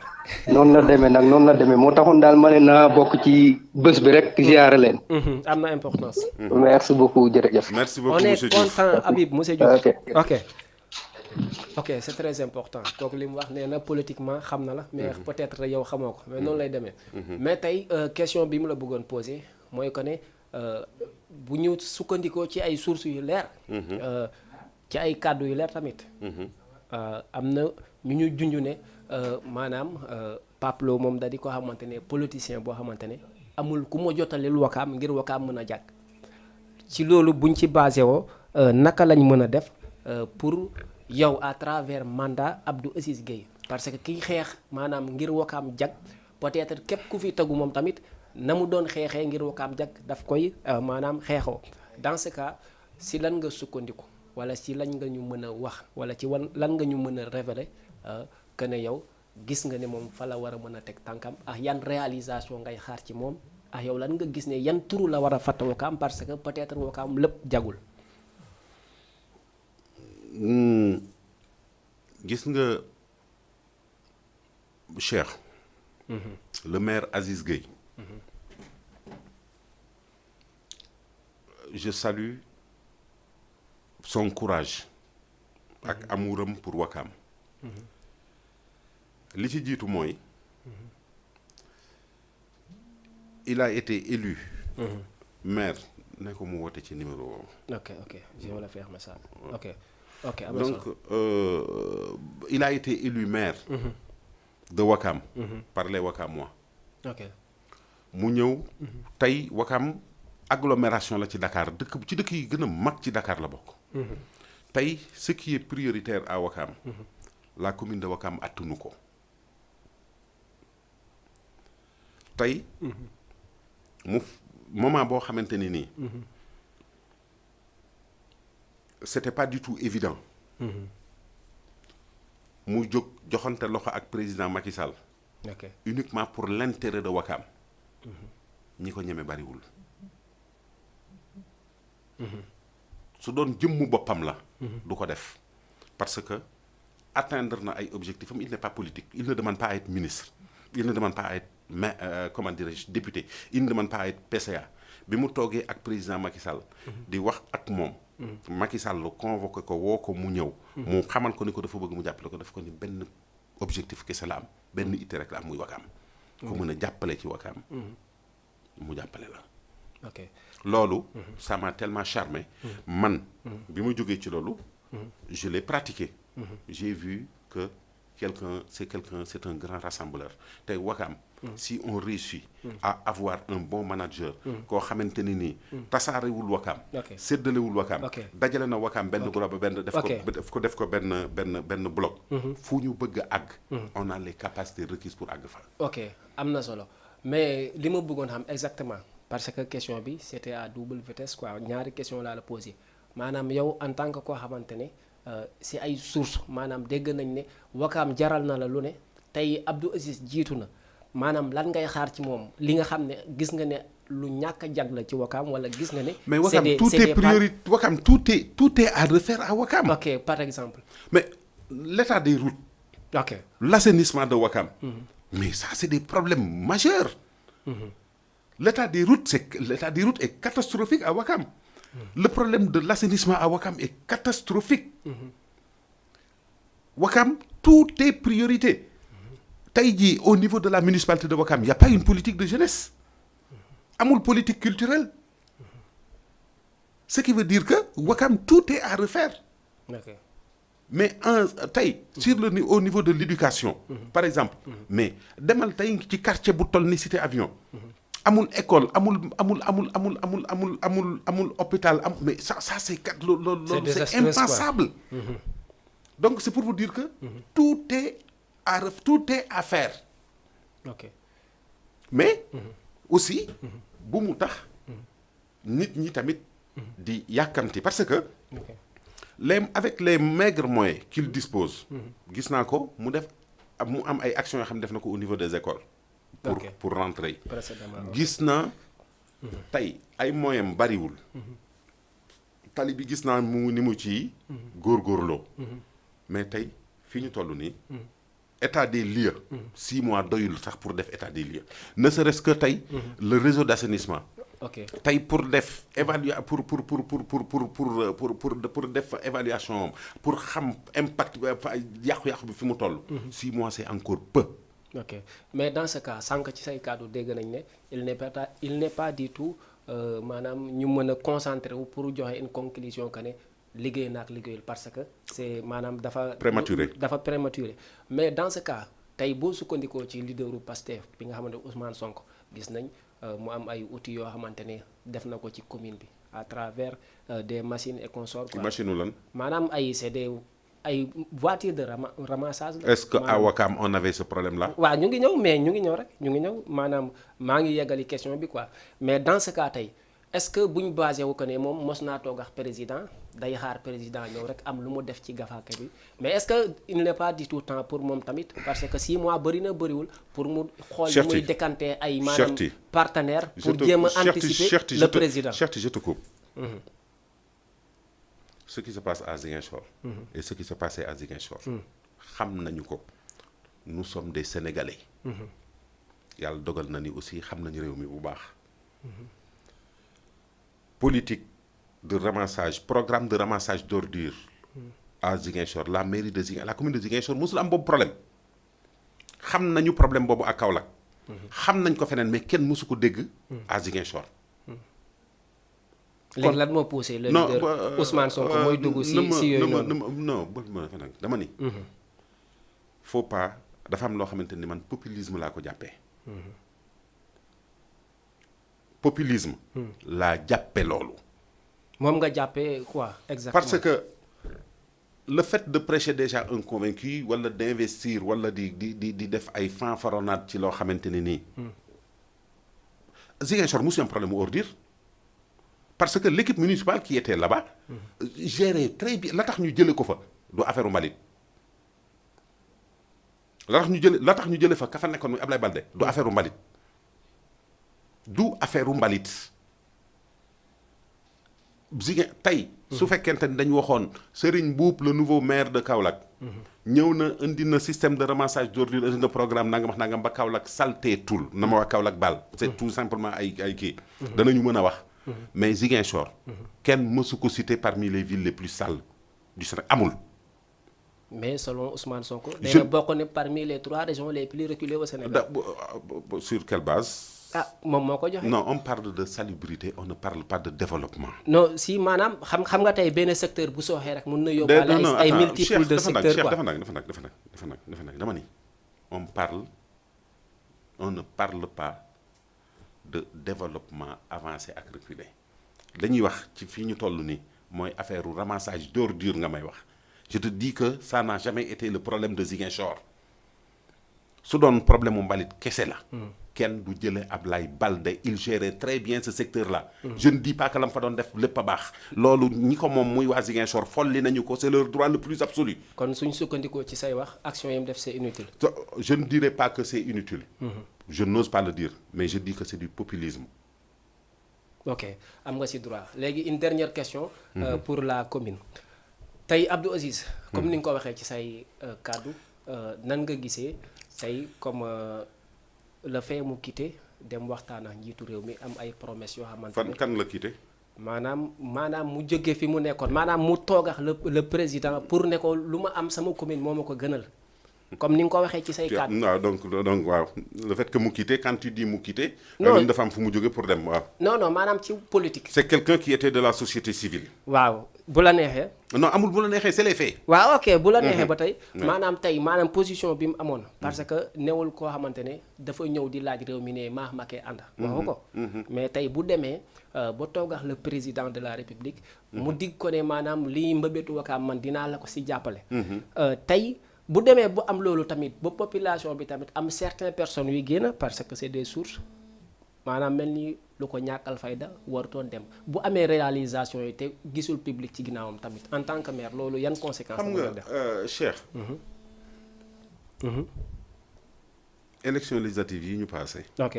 noonu la demee moo taxoon daal ma ne naa bokk ci bés bi rek ziare leen. am na importance. merci beaucoup jërëjëf. merci beaucoup on est monsieur Diouf. content Habib monsieur Diouf. ok. ok c'est très important kooku li mu wax nee na politiquement xam na la mais peut-être yow xamoo ko mais noonu lay demee. mais tey question bi mu la bëggoon poser mooy que ne bu ñu sukkandikoo ci ay sources yu leer. ci ay kàddu yu leer tamit. am na ñu ñu junj ne maanaam Pape Lo moom da di ko xamante ne politicien boo xamante ne amul ku ma jotalil Ouakam ngir Ouakam mën a jàkk ci loolu buñ ci basé woo naka lañ mën a def pour yow à travers mandat Abdou Aziz Gueye parce que kiy xeex maanaam ngir Ouakam jag peut-être képp ku fi tegu moom tamit na mu doon xeexee ngir Ouakam jag daf koy maanaam xeexoo dans ce cas si lan nga sukkandiku wala si lan nga ñu mën a wax wala ci lan nga ñu mën a révéler que ne yow gis nga ne moom fa la war a mën a teg tànkam ak yan réalisation ngay xaar ci moom ak yow lan nga gis ne yan turu la war a fàtte Ouakam parce que peut-être Ouakam lépp jagul. gis nga Cheikh. le maire Aziz Gueye. je salue son courage ak amuram pour Ouakam. li ci jiitu mooy il a été élu maire ne ko mu woote ci numéro woowu. ok je vais le faire message. ok donc il a été élu maire. de Ouakam. par les Ouakamois. ok mu ñëw. tey Ouakam agglomération la ci Dakar ci dëkk yi gën a mag ci Dakar la bokk. tey ce qui est prioritaire à Ouakam. la commune de Ouakam attunu ko. tey. mu moment boo xamante ni nii. c'était pas du tout évident. mu jóg joxante loxo ak président Macky Sall. uniquement pour l'intérêt de Ouakam. ñi ko ñeme bariwul. su doon jëmmu boppam la. du ko def parce que atteindre na ay objectifs am il n'est pas politique il ne demande pas à être ministre il ne demande pas à être comment dirais-je député il ne demande pas à être PCA bi mu toogee ak président Macky Sall. di wax ak moom. Macky Sall convoqué ko woo ko mu ñëw. mu xamal ko ni ko dafa bëgg mu jàppale ko daf ko ni benn objectif kese la am benn itte rek la am muy Ouakam. ku mën a jàppale ci Ouakam. mu jàppale la. ok loolu. ça m'a tellement charmé. man bi ma jógee ci loolu. je l'ai pratiqué. j'ai vu que c'est un grand rassembleur tey Ouakam. si on réussit à avoir un bon manager. koo xamante ni nii. tasaarewul Ouakam. séddalewul Ouakam. dajale na Ouakam benn groupe benn. def ko benn bloc. fu ñu bëgg a àgg. on a les capacités requises pour àgg fa. ok am na solo mais li ma bëggoon xam exactement parce que question bi c'était à double vitesse quoi ñaari question laa la posé maanaam yow en tant que koo xamante ne si ay sources maanaam dégg nañ ne Ouakam jaral na la lu ne tey Abdou Aziz jiitu na. maanaam lan ngay xaar ci moom li nga xam ne gis nga ne lu ñàkk a jag la ci Ouakam wala gis nga ne. mais Ouakam tout est priorité Ouakam tout est à refaire à Ouakam. ok par exemple. mais l'état des routes. ok l'assainissement de Ouakam. mais ça c'est des problèmes majeurs. l'état des routes est catastrophique à Ouakam. le problème de l'assainissement à Ouakam est catastrophique. Ouakam tout est priorité. tey jii au niveau de la municipalité de Ouakam y a pas une politique de jeunesse amul politique culturelle ce qui veut dire que Ouakam tout est à refaire. mais tey au niveau de l'éducation par exemple mais demal tey ci quartier bu toll ni Cité Avion amul école amul hôpital mais ça c'est loolu c'est impensable. donc c'est pour vous dire que tout est à faire. ok mais aussi bu mu tax nit ñi tamit di yàkkamti parce que avec les maigres moyens qu'il dispose gis naa ko mu am ay actions yoo xam ne def na ko au niveau des écoles pour rentrer gis naa tey ay moyens bariwul tali bi gis naa ni mu ci góorgóorloo mais tey fi ñu toll nii état des lieux 6 mois doyul sax pour def état des lieux ne serait-ce que tey le réseau d'assainissement tey pour def pour def évaluation pour xam impact yàqu-yàqu bi fi mu toll 6 mois c'est encore peu. ok mais dans ce cas sànq ci say kàddu dégg nañ ne il n'est pas du tout maanaam ñu mën a concentrer wu pour joxe une conclusion que ne liggéey naak liggéeyul parce que c'est maanaam dafa prématuré mais dans ce cas tey boo sukkandikoo ci leaderu Pastef bi nga xamante Ousmane Sonko gis nañ mu am ay outils yoo xamante ne def na ko ci commune bi à travers des machines et consorts quoi. machine lan maanaam c'est des ay voitures de ramassage la. est-ce que à Ouakam on avait ce problème là. waaw ñu ngi ñëw maanaam maa ngi yeggali question bi quoi mais dans ce cas tey est-ce que bu ñu basé wu ko ne moom mos naa toog ak président day xaar président ñëw rek am lu mu def ci gafaaka bi mais est-ce que il n'est pas du tout temps pour moom tamit parce que 6 mois bëriwul pour mu xool lu muy décanter ay maanaam partenaire pour jéem a anticiper le président. Cheikh je te coupe. ce qui se passe à Ziguinchor et ce qui se passait à Ziguinchor xam nañu ko nous sommes des Sénégalais yàlla dogal na ni aussi xam nañu réew mi bu baax politique de ramassage programme de ramassage d'ordures à Ziguinchor la mairie de Ziguinchor la commune de Ziguinchor mosul am boobu problème xam nañu problème boobu ak Kaolack xam nañ ko feneen mais kenn mosu ko dégg à Ziguinchor léegi lan moo poussé le leader Ousmane Sonko mooy dugg si yooyu noonu non ma fa nag dama ni faut pas dafa am loo xamante ni man populisme laa ko jàppee populisme laa jàppe loolu moom nga jàppee quoi exactement parce que le fait de prêcher déjà un convaincu wala d'investir wala di def ay fanfaronnade ci loo xamante ni nii Ziguinchor musu am problème mu ordure parce que l'équipe municipale qui était là-bas gérait très bien la tax ñu jële ko fa du affaire u mbalit la tax ñu jële fa ka fa nekkoon muy Ablaye Balde du affaire u mbalit du affaire u mbalit Ziguinchor tey su fekkente ni dañu waxoon Serigne Mboup le nouveau maire de Kaolack ñëw na indi na système de ramassage d'ordures indi na programme nangam wax nangam ba Kaolack salté tul na ma wax Kaolack baal c'est tout simplement ay kii danañu mën a wax mais Ziguinchor kenn mësu ko cité parmi les villes les plus sales du Sénégal amul mais selon Ousmane Sonko day bokk ne parmi les 3 régions les plus reculées au Sénégal sur quelle base moom moo ko joxe. non on parle de salubrité on ne parle pas de développement. non si maanaam xam nga tey benn secteur bu sooxee rek mun na yóbbaale ay multiples de secteurs quoi dafa nag dama ni on ne parle pas de développement avancé ak reculé dañuy wax ci fii ñu toll nii mooy affaire u ramassage d'ordures nga may wax je te dis que ça n'a jamais été le problème de Ziguinchor su doon problème mu mbalit kese la. kenn du jële Ablaye Balde il gérait très bien ce secteur là. Je ne dis pas que la mu fa doon def lépp a baax. loolu ñi ko moom muy waa Ziguinchor folli nañu ko c'est leur droit le plus absolu. kon suñ sukkandikoo ci say wax action yi mu def c'est inutile. je ne dirais pas que c'est inutile. Je n'ose pas le dire mais je dis que c'est du populisme. ok am nga ci droit léegi une dernière question. Pour la commune. tey Abdou Aziz. comme ni nga ko waxee ci say kàddu nan nga gisee tey comme. Le fait mu quitté dem waxtaan ak njiitu réew mi am ay promesses yoo xamante ne kan la quitté. maanaam mu jóge fi mu nekkoon maanaam mu toog ak le président pour ne ko lu ma am sama commune moo ma ko gënal comme ni nga ko waxee ci say kàddu. waaw donc waaw le fait que mu quitté quand tu dis mu quitté. non dafa am fu mu jóge pour dem waaw. non maanaam ci politique. c'est quelqu'un qui était de la société civile. waaw bu la neexee. non amul bu la neexee c'est les faits. waaw ok bu la neexee ba tey. maanaam position bi mu amoon. parce que newul koo xamante ne dafa ñëw di laaj réew mi ne maax makee ànd. waxu ko mais tey bu demee ba toog ak le président de la république. mu dig ko ne maanaam lii mbëbëtu Wakaam man dinaa la ko si jàppale. tey bu demee bu am loolu tamit ba population bi tamit am certaines personnes yuy génn parce que c'est des sources maanaam mel ni lu ko ñàkkal fayda warutoon dem bu amee réalisation yi te gisul public ci ginnaawam tamit en tant que maire loolu yan conséquences. xam nga Cheikh. élection législative yi ñu passé. ok.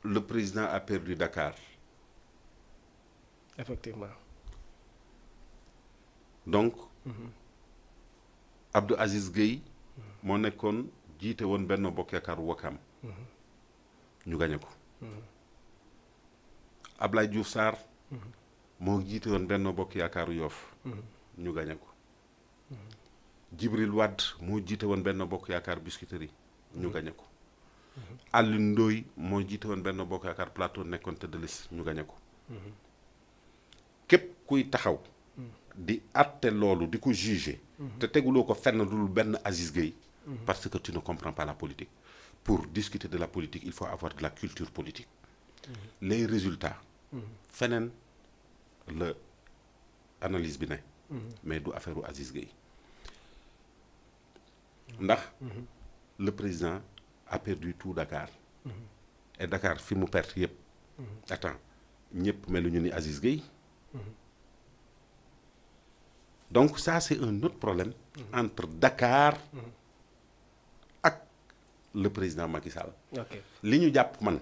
Le président a perdu Dakar. Effectivement. Donc. Abdou Aziz Gueye. moo nekkoon jiite woon Benno Bokk Yaakaar Wakaam. ñu gañe ko. Ablaye Diouf Sarr. moo jiite woon Benno Bokk Yaakaaru Yoff. ñu gañe ko. Djibril Wade moo jiite woon Benno Bokk Yaakaar Biscuiterie ñu gañe ko. Alioune Ndoye moo jiite woon Benno Bokk Yaakaar Plateau nekkoon tête de liste ñu gañe ko. képp kuy taxaw. di àtte loolu di ko juger. te teguloo ko fenn dul benn Aziz Gueye. parce que tu ne comprends pas la politique. Pour discuter de la politique il faut avoir de la culture politique. Les résultats. feneen la analyse bi ne. mais du affaire u Aziz Gueye. ndax le président a perdu tout Dakar. et Dakar fi mu perte yëpp. attends ñëpp meluñu ni Aziz Gueye. donc ça c'est un autre problème. entre Dakar. ak le président Macky Sall. ok li ñu jàpp man.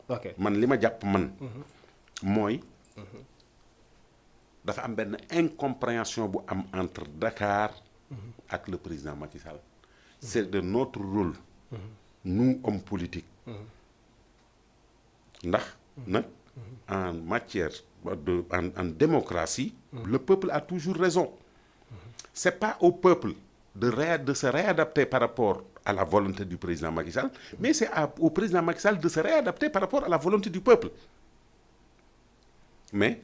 ok man li ma jàpp man. mooy. dafa am benn incompréhension bu am entre Dakar. ak le président Macky Sall. c'est de notre rôle. nous hommes politiques. ndax nag en matière en démocratie. le peuple a toujours raison. C'est pas au peuple de se réadapter par rapport à la volonté du président Macky Sall, mais c'est au président Macky Sall de se réadapter par rapport à la volonté du peuple. Mais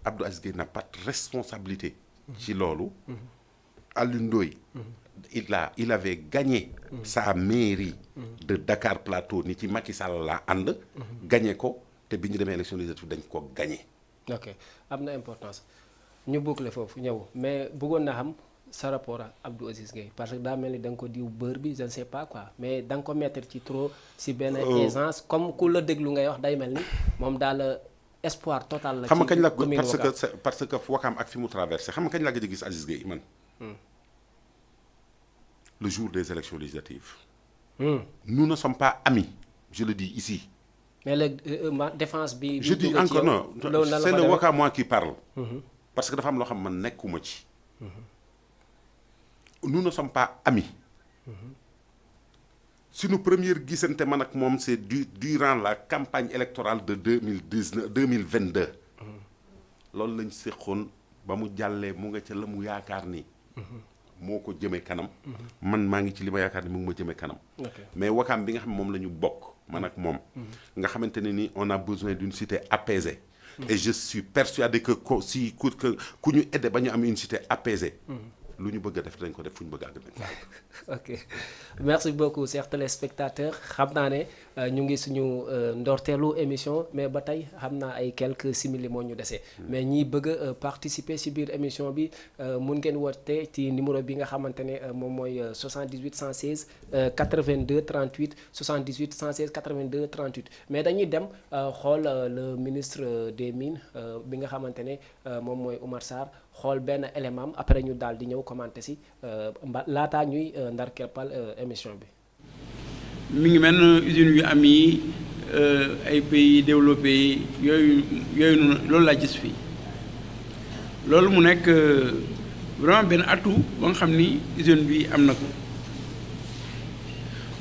Abdou Aziz Gueye n'a pas de responsabilité ci loolu. Alioune Ndoye il avait gagné sa mairie de Dakar Plateau ni ci Macky Sall la ànd gagné ko te bi ñu demee élection législative dañ ko gagné. ok am na importance ñu boucler foofu ñëw mais bëggoon na xam sa rapport ak Abdou Aziz Gueye parce que daa mel ni da nga ko diw beurre bi je ne sais pas quoi mais da nga ko mettre ci trop si benn aisance comme ku la déglu ngay wax day mel ni moom daal espoir total la. xam nga kañ la parce que Wakam ak fi mu traversé xam nga kañ la gëj a gis Aziz Gueye man. Le jour des élections législatives. Nous ne sommes pas amis, je le dis ici. Mais la défense bi. Je dis encore non, c'est le Wakam moi qui parle. Parce que dafa am loo xam man nekkuma ci. Nous ne sommes pas amis. Suñu première gisante man ak moom c'est durant la campagne électorale de 2022. loolu lañ séqoon ba mu jàllee mu nga ca la mu yaakaar ni. moo ko jëmee kanam. man maa ngi ci li ma yaakaar ni mu ngi ma jëmee kanam. mais Wakam bi nga xam moom la ñu bokk man ak moom. nga xamante ne ni on a besoin d'une cité apaisée. et je suis persuadé que ku ñu aidé ba ñu am une cité apaisée. lu ñu bëgg a def dañ ko def fu ñu bëgg a àgg dañ ko ok merci beaucoup chers téléspectateurs xam naa ne ñu ngi suñu ndorteelu émission mais ba tey xam naa ay quelques simili moo ñu dese. mais ñi bëgg a participer ci biir émission bi mun ngeen woote ci numéro bi nga xamante ne moom mooy 78 116 82 38 78 116 82 38 mais dañuy dem xool le ministre des mines bi nga xamante ne moom mooy Oumar Sarr xool benn élément après ñu daal di ñëw commenter ci laataa ñuy ndar keppal émission bi. mi ngi mel ne usines yu am yi ay pays développés yooyu loolu laa gis fii loolu mu nekk vraiment benn atout ba nga xam ni usine bi am na ko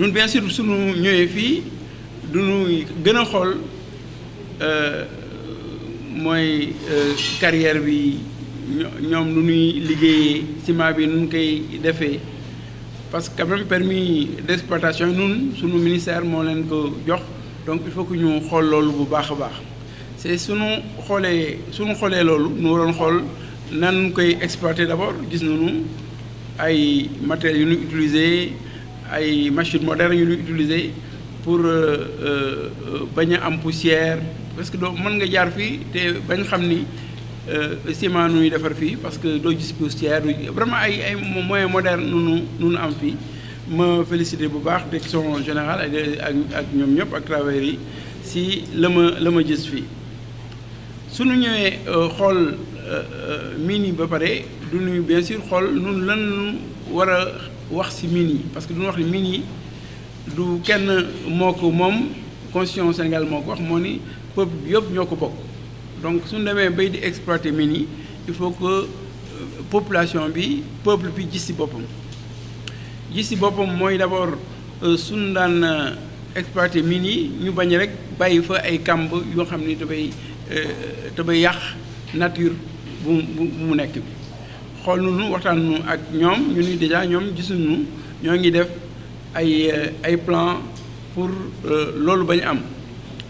ñun bien sûr suñu ñëwee fii du ñu gën a xool mooy carrière bi ñoom nu ñuy liggéeyee ciment bi nu ñu koy defee parce que quand même permis d'exploitation nun suñu ministère moo leen ko jox donc il faut que ñu xool loolu bu baax a baax c'est suñu xoolee loolu nu waroon xool nan koy exploiter d'abord gis nañu ay matériels yu ñu utiliser ay machines modernes yu ñu utiliser pour bañ a am poussière parce que doo mën nga jaar fii te bañ xam ni ciment nu ñuy defar fii parce que doo gis poussière vraiment ay moyens modernes nu am fii ma félicité bu baax direction générale ak ñoom ñëpp ak travailleurs yi si la ma gis fii suñu ñëwee xool mines yi ba pare du ñu bien sûr xool nun lan war a wax si mines yi parce que du ñu wax ni mines yi du kenn moo ko moom constitution Sénégal moo ko wax moo ni peuple bi yëpp ñoo ko bokk donc suñu demee bay di exploiter mines yi il faut que population bi peuple bi gis ci boppam mooy d'abord suñu daan exploiter mines yi ñu bañ rek bàyyi fa ay kàmb yoo xam ni dafay yàq nature bu mu nekk bi xool nañu waxtaan nu ak ñoom ñu ni déjà ñoom gisuñu ñoo ngi def ay plan pour loolu bañ am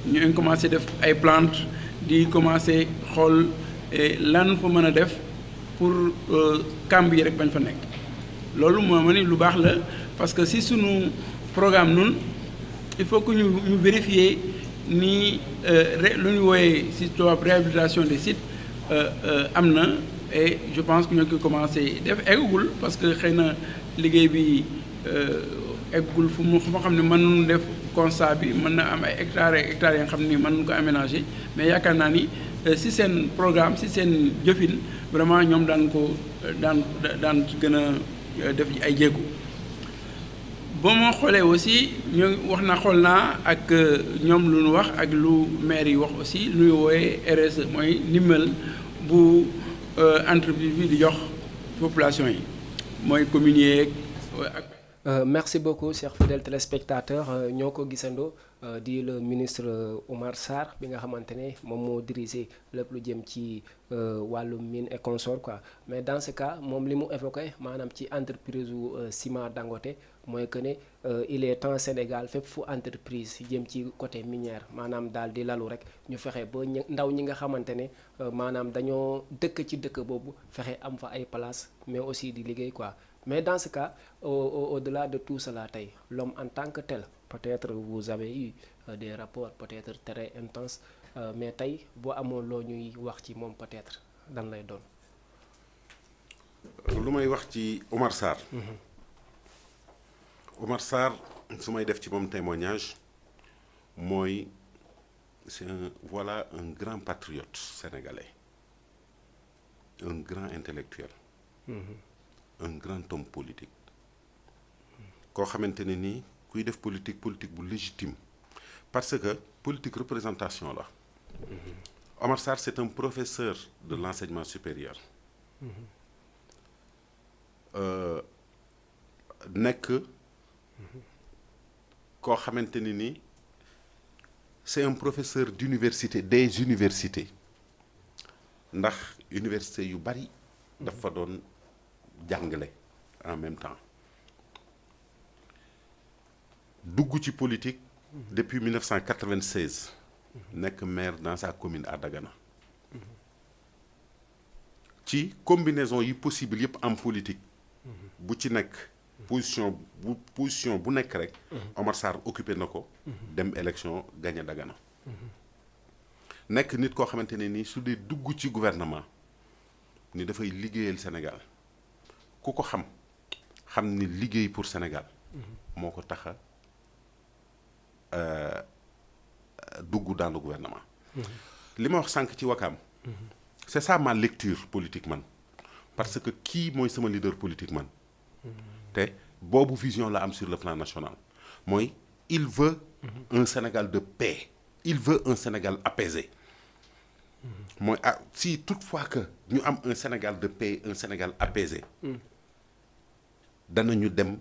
ñu ngi commencé def ay plantes di commencé xool lan fa mën a def pour kàmb yi rek bañ fa nekk loolu moo ma ni lu baax la parce que si sunu programme nun il faut que ñu vérifier ni lu ñu wooyee si tubaab réhabilitation des sites am na et je pense que ñoo ngi commencé def eggagul parce que xëy na liggéey bi eggul fu mu xam ne mën nañu def constat bi mën na am ay hectares yi nga xam ni mën nañu ko aménager mais yaakaar naa ni si seen programme si seen jëfin vraiment ñoom daan gën a def ay jéego. ba ma xoolee aussi xool naa ak ñoom lu ñu wax ak lu maire yi wax aussi lu ñu wooyee RSE mooy ndimbal bu entreprise bi di jox population yi mooy communes yeeg ak. Merci beaucoup chers fidèles téléspectateurs ñoo ko gisandoo di le ministre Oumar Sarr bi nga xamante ne moom moo dirigé lépp lu jëm ci wàllu mine et consort quoi mais dans ce cas moom li mu évoqué maanaam ci entreprise u ciment Dangote mooy que ne il est temps Sénégal fépp fu entreprise jëm ci côté minière maanaam daal di lalu rek ñu fexe ba ndaw ñi nga xamante ne maanaam dañoo dëkk ci dëkk boobu fexe am fa ay place mais aussi di liggéey quoi. Mais dans ce cas au-delà de tout cela tey l'homme en tant que tel peut-être vous avez eu des rapports peut-être très intenses mais tey boo amoon loo ñuy wax ci moom peut-être dan lay doon. lu may wax ci Omar Sarr. Omar Sarr su may def ci moom témoignage mooy c'est voilà un grand patriote sénégalais, un grand intellectuel, un grand homme politique koo xamante ne nii kuy def politique bu légitime parce que politique représentation la. Omar Sarr c'est un professeur de l'enseignement supérieur. nekk koo xamante ni ni c'est un professeur d'université des universités ndax université yu bari dafa doon jàngale en même temps dugg ci politique depuis 1996 nekk maire dans sa commune à Dagana ci combinaison yi possible yëpp en politique bu ci nekk position bu nekk rek Omar Sarr occupé na ko dem élection gagné Dagana nekk nit koo xamante ne nii su dee dugg ci gouvernement ni dafay liggéeyal Sénégal ku ko xam ni liggéey pour Sénégal moo ko tax a dugg dans le gouvernement li ma wax sànq ci Wakaam c'est ça ma lecture politique man parce que kii mooy sama leader politique man te boobu vision la am sur le plan national mooy il veut un Sénégal de paix, il veut un Sénégal apaisé mooy si toutefois que ñu am un Sénégal de paix, un Sénégal apaisé danañu dem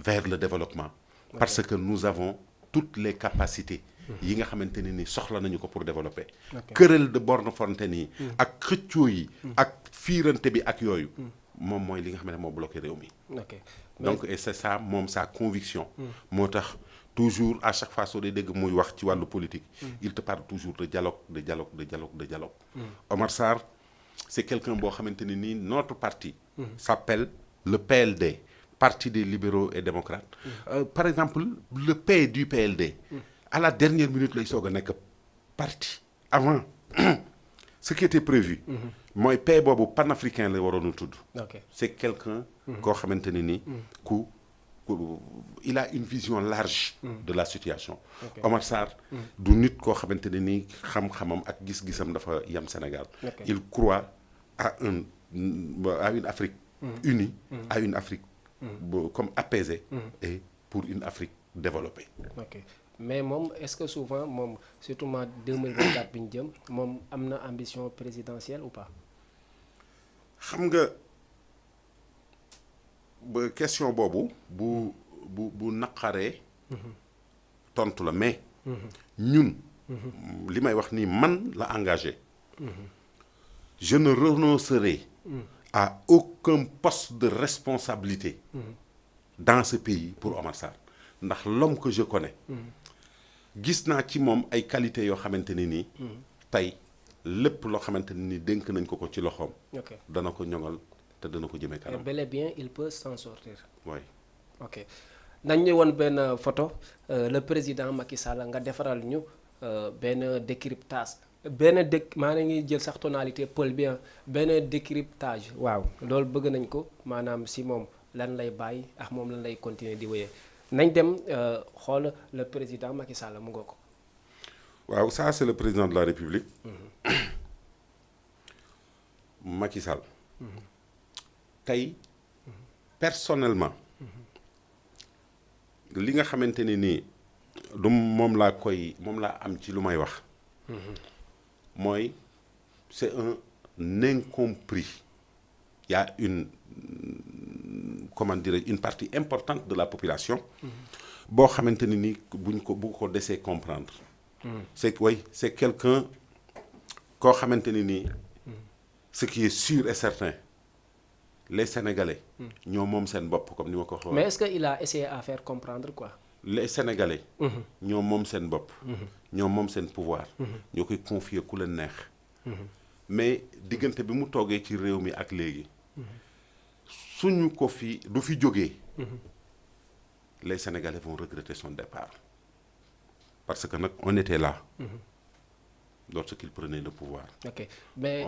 vers le développement parce que nous avons toutes les capacités yi nga xamante ne ni soxla nañu ko pour développer querelle de borne fontaine yi ak xëccoo yi ak fiirante bi ak yooyu moom mooy li nga xam ne moo bloqué réew mi donc et c'est ça moom sa conviction moo tax toujours à chaque fois soo dee dégg muy wax ci wàllu politique il te parle toujours de dialogue. Omar Sarr c'est quelqu'un boo xamante ne nii notre parti s'appelle le PLD, Parti des libéraux et démocrates. Par exemple le P du PLD à la dernière minute lay soog a nekk parti avant ce qui était prévu mooy P boobu panafricain la waroon a tudd c'est quelqu'un koo xamante ne ni il a une vision large de la situation. Omar Sarr du nit koo xamante ne ni xam-xamam ak gis-gisam dafa yam Sénégal. Il croit à une Afrique unie, à une Afrique comme apaisée et pour une Afrique développée. Mais moom est-ce que souvent moom surtout en 2024 bi ñu jëm moom am na ambition présidentielle ou pas. xam nga ba question boobu bu naqaree tontu la mais ñun li may wax nii man la engagé je ne renoncerai à aucun poste de responsabilité dans ce pays pour Omar Sarr ndax l'homme que je connais gis naa ci moom ay qualités yoo xamante ne nii tey lépp loo xamante ne nii dénk nañ ko ci loxoom dana ko ñoŋal te dana ko jëmee kanam. Bel et bien il peut s'en sortir. Oui. Ok nañ ñu woon benn photo le président Macky Sall nga defaral ñu benn décryptage maa ngi jël sax tonalité pël bi benn décryptage waaw loolu bëgg nañ ko maanaam si moom lan lay bàyyi ak moom lan lay continuer di wéyee nañ dem xool le président Macky Sall mu ngoo ko. waaw ça c'est le président de la République. Macky Sall. tey personnellement li nga xamante ne nii du moom laa am ci lu may wax mooy c'est un incompris. Il y a une partie importante de la population boo xamante ne nii bu ko desee comprendre c'est quelqu'un koo xamante ne nii ce qui est sûr et certain les Sénégalais ñoo moom seen bopp comme ni ma ko waxee. mais est-ce que il a essayé à faire comprendre quoi. les Sénégalais. ñoo moom seen bopp. ñoo moom seen pouvoir. ñoo koy confier ku leen neex. mais diggante bi mu toogee ci réew mi ak léegi. suñu ko fi du fi jógee. les Sénégalais vont regretter son départ. parce que nag on était là. lorsqu'il prenait le pouvoir. ok mais.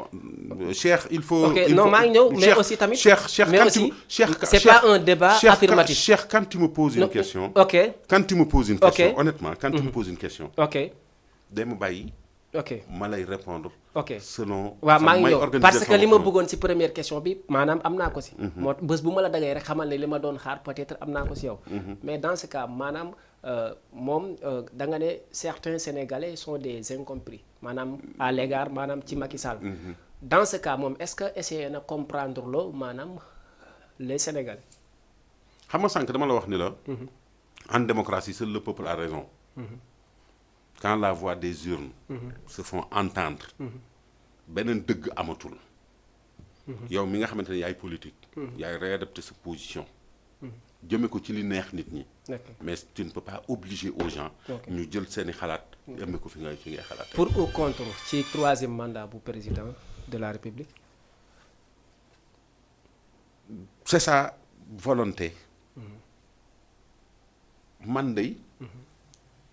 Cheikh il faut. ok non maa ngi ñëw mais aussi tamit. Cheikh mais aussi c'est pas un débat affirmatif. Cheikh quand tu me poses une question. ok quand tu me poses une question honnêtement quand tu me poses une question. ok day ma bàyyi. ok ma lay répondre. ok selon. waaw maa ngi ñëw parce que li ma bëggoon bëggoon ci première question bi maanaam am naa ko si. moo bés bu ma la dagee rek xamal ne li ma doon xaar peut-être am naa ko si yow. mais dans ce cas maanaam moom da nga ne certains Sénégalais sont des incompris maanaam à l'égard maanaam ci Macky Sall. dans ce cas moom est-ce que essayé na comprendre loo maanaam les Sénégalais. xam nga sànq dama la wax ni la. en démocratie seul le peuple a raison. quand la voix des urnes. se font entendre. beneen dëgg amatul. yow mi nga xamante ne yaay politique. yaay réadapter sa position. jëme ko ci li neex nit ñi. mais tu ne peux pas obliger aux gens. ñu jël seeni xalaat. jëme ko fi ngay xalaat. pour ou contre ci troisième mandat bu président de la République. c'est sa volonté. man de.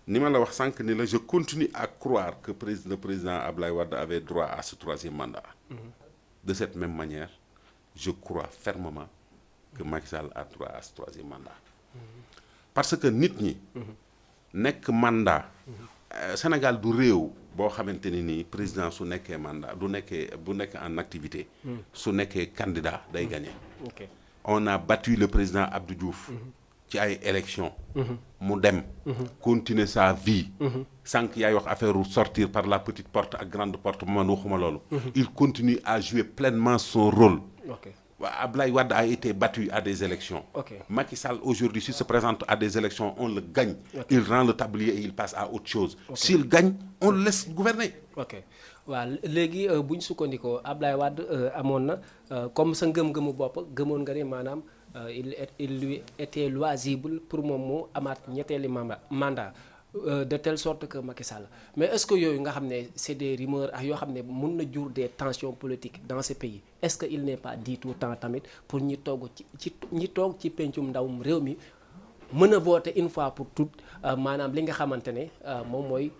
ni ma la wax sànq ni la je continue à croire que le président Abdoulaye Wade avait droit à ce troisième mandat. de cette même manière je crois fermement que Macky Sall a droit à ce troisième mandat. parce que nit ñi. nekk mandat. Sénégal du réew boo xamante ni nii président su nekkee mandat bu nekk en activité. su nekkee candidat day gagner. on a battu le président Abdou Diouf. ci ay élections. mu dem. continuer sa vie. sànq yaay wax affaire sortir par la petite porte ak grande porte man waxuma loolu. il continue à jouer pleinement son rôle. Abdoulaye Wade a été battu à des élections. Macky Sall aujourd'hui s'il se présente à des élections on le gagne. Il rend le tablier et il passe à autre chose. S'il gagne on le laisse gouverner. waaw léegi bu ñu sukkandikoo Abdoulaye Wade amoon na comme sa ngëm-ngëmu bopp gëmoon nga ni maanaam il lui était loisible pour moom mu amaat ñetteeli mandat de telle sorte que Macky Sall mais est-ce que yooyu nga xam ne c'est des rumeurs ak yoo xam ne mun na jur des tensions politiques dans ce pays est-ce que il n'est pas dit tout le temps tamit pour ñi toog ci pencum ndawum réew mi mën a voter une fois pour toutes maanaam li nga xamante ne moom mooy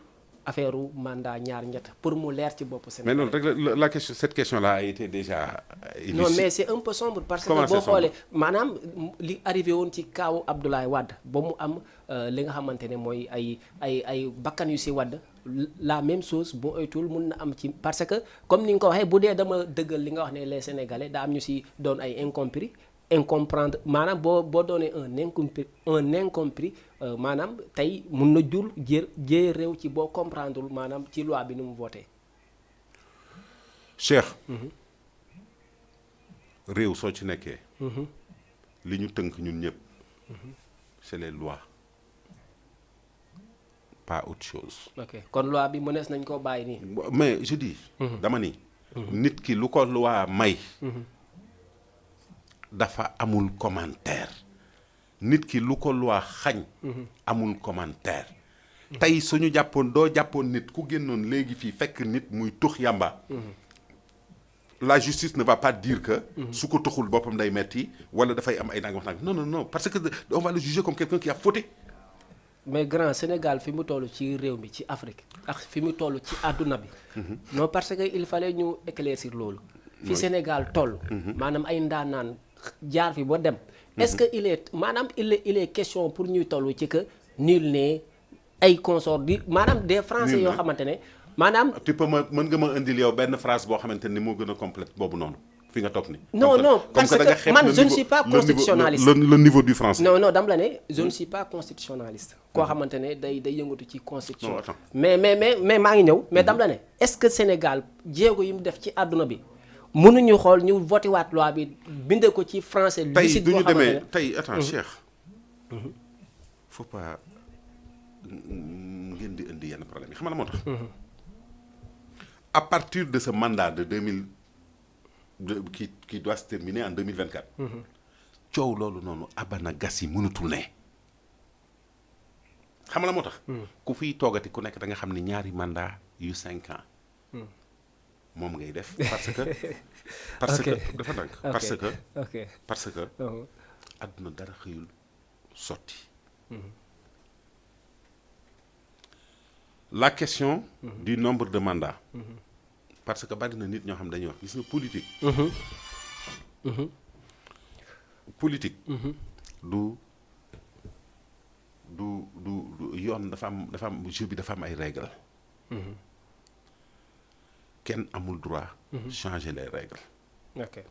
affaire mandat ñaar ñett pour mu leer ci bopp Sénégal. mais non rek la question cette question là a été déjà. non mais c'est un peu sombre parce que boo xoolee maanaam li arrivé woon ci kaawu Abdoulaye Wade ba mu am li nga xamante ne mooy ay bakkan yu si wadd la même chose boo oytul mun na am ci parce que comme ni nga ko waxee bu dee dama dëggal li nga wax ne les Sénégalais daa am ñu si doon ay incomprendre maanaam boo doonee un incompris maanaam tey mun na jur jee réew ci boo comprendre maanaam ci loi bi nu mu voté. Cheikh. réew soo ci nekkee. li ñu tënk ñun ñëpp. c'est les lois pas autre chose. kon loi bi mënees nañ koo bàyyi nii. mais je dis. dama ni. nit ki lu ko loi may. dafa amul commentaire nit ki lu ko loi xañ amul commentaire tey suñu jàppoon nit ku génnoon léegi fii fekk nit muy tux yamba la justice ne va pas dire que su ko tuxul boppam day metti wala dafay am ay nangam non parce que on va le juger comme quelqu'un qui a fauté. mais grand Sénégal fi mu toll ci réew mi ci Afrique ak fi mu toll ci àdduna bi non parce que il fallait ñu éclaircir loolu fi Sénégal toll maanaam ay ndaanaan jaar fi ba dem. est-ce que il est question pour ñuy toll ci que nul n'est ay consort di maanaam des français yoo xamante ne maanaam. tu peux mën nga ma indil yow benn phrase boo xamante ni moo gën a complète boobu noonu fi nga toog ni non parce que man je ne suis pas constitutionnaliste. le niveau du français. non dama la ne je ne suis pas constitutionnaliste. koo xamante ne day yëngatu ci constitution. mais maa ngi ñëw mais dama la ne est-ce que Sénégal jéego yi mu def ci àdduna bi. mënuñu xool ñu voté waat loi bi bindee ko ci français. tey du ñu demee tey attends Cheikh. faut pas ngeen di indi yenn problème yi xam nga moo tax. à partir de ce mandat de qui doit se terminer en 2024. coow loolu noonu abana gas yi mënatul ne xam la moo tax. ku fiy toogati ku nekk da nga xam ni ñaari mandat yu 5 ans. moom ngay def parce que. dafa ndànk parce que. àdduna dara xëyul sotti. la question. du nombre de mandats. parce que bari na nit ñoo xam dañuy wax gis nga politique. politique. du yoon dafa am jeu bi dafa am ay règles. kenn amul droit. changer les règles. ok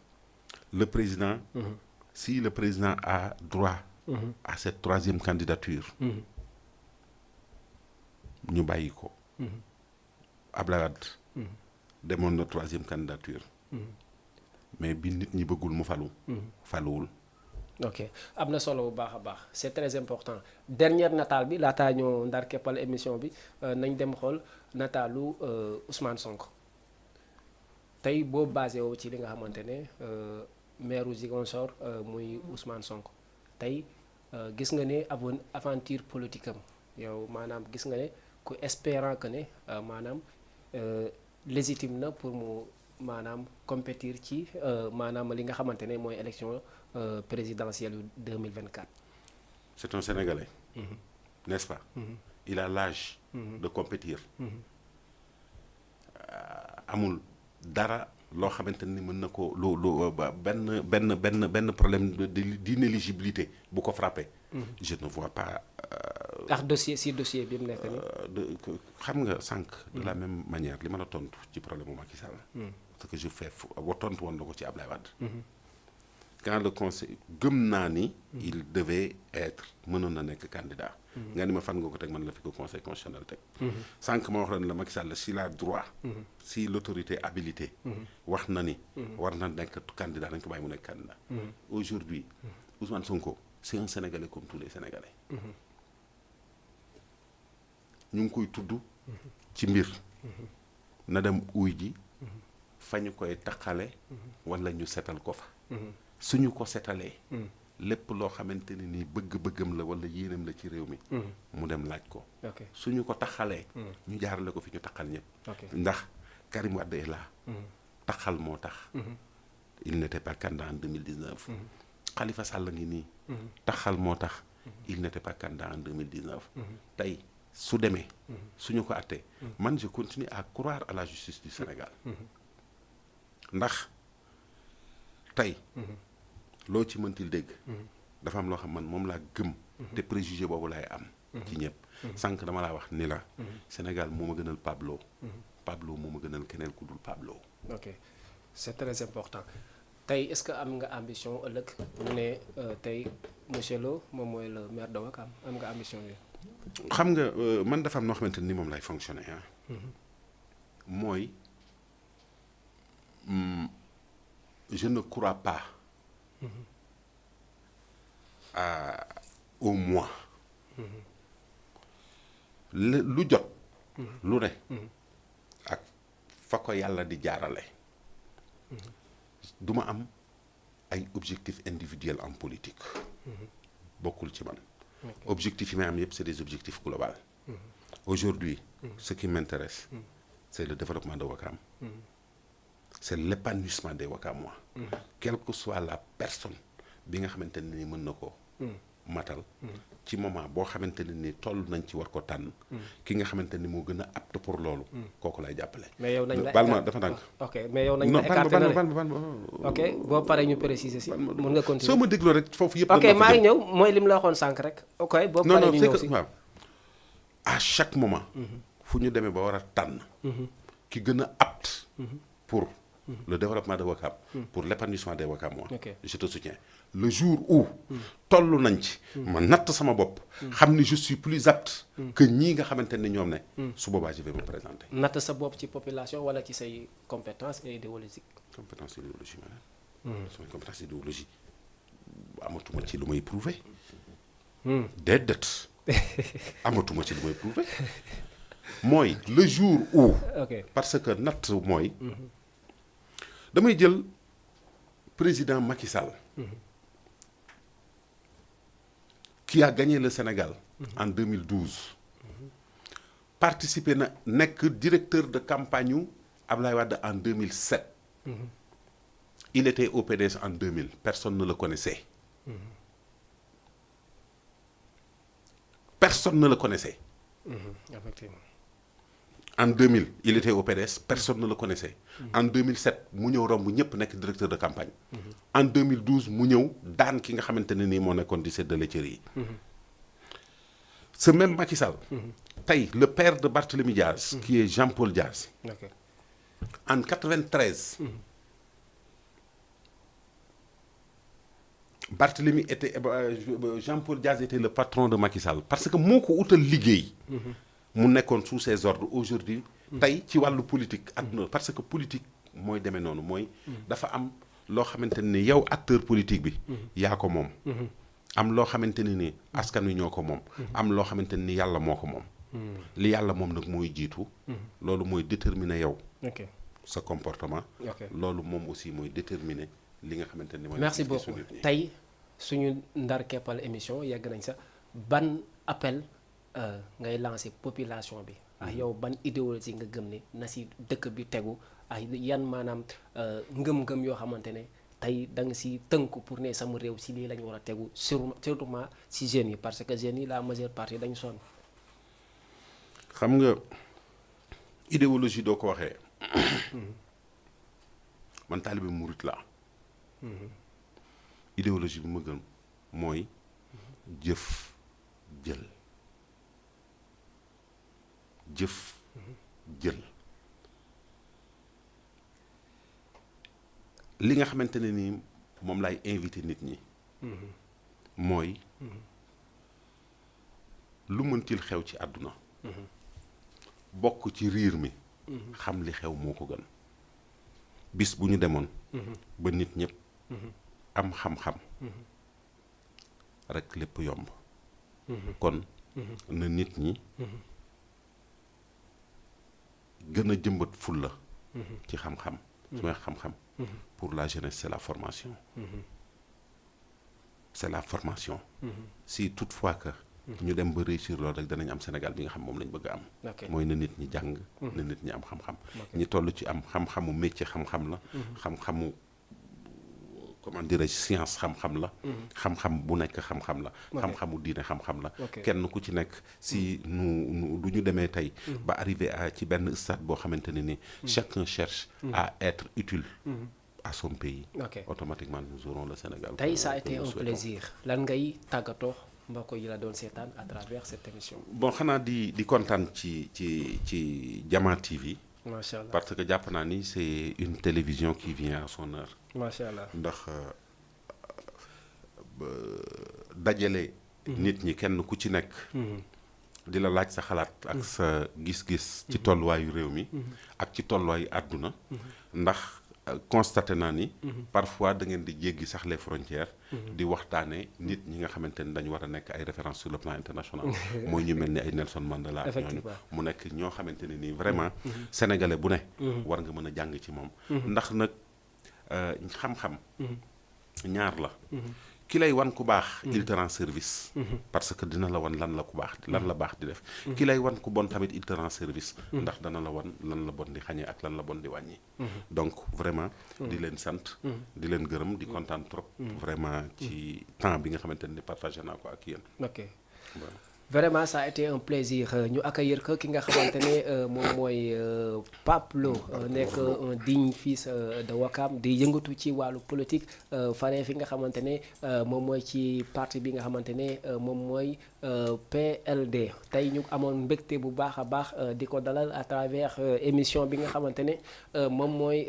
le président. si le président a droit. à cette 3e candidature. ñu bàyyi ko. Abdoulaye Wade. demoon na 3e candidature. mais bi nit ñi bëggul mu falu. faluwul. ok am na solo bu baax a baax c'est très important dernière nataal bi laataa ñoo ndar keppal émission bi nañ dem xool nataalu Ousmane Sonko tey boo basé woo ci li nga xamante ne maire Ziguinchor muy Ousmane Sonko tey gis nga ne aventure politique am yow maanaam gis nga ne ku espérant que ne maanaam légitime na pour mu maanaam compétir ci maanaam li nga xamante ne mooy élection présidentielle yu 2024. c'est un Sénégalais. n'est-ce pas. il a l'âge de compétir. amul dara loo xamante ni mën na ko benn problème d'inéligibilité bu ko frappé. je ne vois pas. ndax dossier bi mu nekk nii. xam nga sànq. de la même manière li ma la tontu ci problème mu Macky Sall. ce que je fais tontu woon na ko ci Ablaye Wade. quand le conseil gëm naa ni. il devait être mënoon na nekk candidat. nga ni ma fan nga ko teg man la fi ko conseil constitutionnel teg. sànq ma wax la ne la Macky Sall s'il a droit. si l'autorité habilitée. wax na ni. war na nekk candidat dañ ko bàyyi mu nekk candidat. aujourd'hui Ousmane Sonko c'est un Sénégalais comme tous les Sénégalais. ñu ngi koy tudd. ci mbir. na dem uy ji. fa ñu koy taqale. wala ñu setal ko fa. suñu ko setalee. lépp loo xamante ne nii bëgg-bëggam la wala yéenam la ci réew mi. mu dem laaj ko. suñu ko taxalee. ñu jaarale ko fi ñu taxal ñëpp. ndax Karim Wade est là. taxal moo tax. il n'était pas candidat en 2019. Khalifa Sall ngi nii. taxal moo tax. il n'était pas candidat en 2019. tey su demee. suñu ko attee. man je continue à croire à la justice du Sénégal. ndax tey. loo ci mëntil dégg. dafa am loo xam man moom laa gëm. te préjugé boobu laay am. ci ñëpp sànq dama laa wax ni la. Sénégal moo ma gënal Pablo. Pablo moo ma gënal keneen ku dul Pablo. ok c'est très important tey est-ce que am nga ambition ëllëg ñu ne tey monsieur Lo moom mooy le maire de Ouakam am nga ambition yi. xam nga man dafa am noo xamante ni moom lay fonctionner mooy je ne crois pas. au moi. lu jot. lu ne. ak fa ko yàlla di jaarale. du ma am ay objectifs individuels en politique. bokkul ci man. objectifs yi may am yëpp c'est des objectifs globaux. aujourd'hui ce qui m'intéresse c'est le développement de Ouakam. c'est l'épanouissement des Ouakamois. quelle que soit la personne bi nga xamante ne ni mën na ko matal ci moment boo xamante ne ni toll nañ ci war ko tànn ki nga xamante ni moo gën a apte pour loolu kooku lay jàppale. mais yow nañ la bal ma dafa ndànk. ok mais yow nañ la écarté na ok boo paree ñu préciser si mën nga continuer. soo ma dégloo rek foofu yëpp. ok maa ngi ñëw mooy li mu la waxoon sànq rek. ok boo paree ñu ñëw si waaw à chaque moment. fu ñu demee ba war a tànn. ki gën a apte pour le développement de Ouakam. pour l'épanouissement des Ouakamois. je te soutiens. le jour où toll nañ ci ma natt sama bopp xam ni je suis plus apte que ñii nga xamante ne ñoom ne su boobaa je vais me présenter. natt sa bopp ci population wala ci say compétences et idéologiques. compétence idéologie maanaam samay compétence idéologie amatuma ci lu may prouver déedéet amatuma ci lu may prouver mooy le jour où parce que natt mooy damay jël président Macky Sall qui a gagné le Sénégal en 2012 participé na nekk directeur de campagne u Ablaye Wade en 2007 il était au PDS en 2000 personne ne le connaissait personne ne le connaissait effectivement. En 2000 il était au PDS personne ne le connaissait en 2007 mu ñëw romb ñëpp nekk directeur de campagne en 2012 mu ñëw daan ki nga xamante ne nii moo nekkoon di séddale cër yi ce même Macky Sall tey le père de Barthélémy Diaz qui est Jean-Paul Diaz ok en 93 Barthélémy était Jean-Paul Diaz était le patron de Macky Sall parce que moo ko utal liggéey mu nekkoon sous ses ordres aujourd'hui tey ci wàllu politique àdduna parce que politique mooy demee noonu mooy dafa am loo xamante ne ni yow acteur politique bi yaa ko moom am loo xamante ne ni askan wi ñoo ko moom am loo xamante ne ni yàlla moo ko moom li yàlla moom nag mooy jiitu loolu mooy déterminer yow ok sa comportement ok loolu moom aussi mooy déterminer li nga xamante ne mooy merci beaucoup tey suñu ndar keppal émission yegg nañ sa ban appel ngay lancer population bi ak yow ban idéologie nga gëm ne na si dëkk bi tegu ak yan maanaam ngëm-ngëm yoo xamante ne tey da nga si tënku pour ne sama réew si lii la ñu war a tegu surtout si jeunes yi parce que jeunes yi la majeure partie dañu sonn. xam nga idéologie doo ko waxee man taalibe murit laa idéologie bi ma gën mooy jëf jël li nga xamante ne nii moom laay invité nit ñi mooy lu mëntil xew ci àdduna bokk ci riir mi xam li xew moo ko gën bis bu ñu demoon ba nit ñëpp am xam-xam rek lépp yomb kon na nit ñi gën a jëmbat fulla ci xam-xam su may xam-xam pour la jeunesse c'est la formation c'est la formation si toutefois que ñu dem ba réussir loolu rek danañ am Sénégal bi nga xam moom lañ bëgg a am mooy na nit ñi jàng na nit ñi am xam-xam ñi toll ci am xam-xamu métier xam-xam la xam-xamu comment dirais-je science xam-xam la xam-xam bu nekk xam-xam la xam-xamu diine xam-xam la kenn ku ci nekk si nu du ñu demee tey ba arrivé à ci benn stade boo xamante ne ni chacun cherche à être utile à son pays automatiquement nous aurons le Sénégal tey ça a été un plaisir lan ngay tàggatoo mbokk yi la doon seetaan à travers cette émission bon xanaa di kontaan ci Jama TV macha allah parce que jàpp naa ni c'est une télévision qui vient à son heure macha allah ndax dajale nit ñi kenn ku ci nekk di la laaj sa xalaat ak sa gis-gis ci tolluwaayu réew mi ak ci tolluwaayu àdduna ndax constaté naa ni parfois da ngeen di jéggi sax les frontières di waxtaane nit ñi nga xamante ni dañu war a nekk ay références sur le plan international mooy ñu mel ni ay Nelson Mandela ak ñooñu mu nekk ñoo xamante ne nii vraiment sénégalais bu ne war nga mën a jàng ci moom ndax nag xam-xam ñaar la ki lay wan ku baax il te rend service parce que dina la wan lan la ku baax lan la baax di def ki lay wan ku bon tamit il te rend service ndax dana la wan lan la bon di xañee ak lan la bon di wàññi donc vraiment di leen sant di leen gërëm di kontaan trop vraiment ci temps bi nga xamante ne partagé naa ko ak yéen ok vraiment ça a été un plaisir ñu accueillir que ki nga xamante ne moom mooy Pape Lo nekk un digne fils de Ouakam di yëngatu ci wàllu politique faree fi nga xamante ne moom mooy ci parti bi nga xamante ne moom mooy PLD tey ñu amoon mbégte bu baax a baax di ko dalal à travers émission bi nga xamante ne moom mooy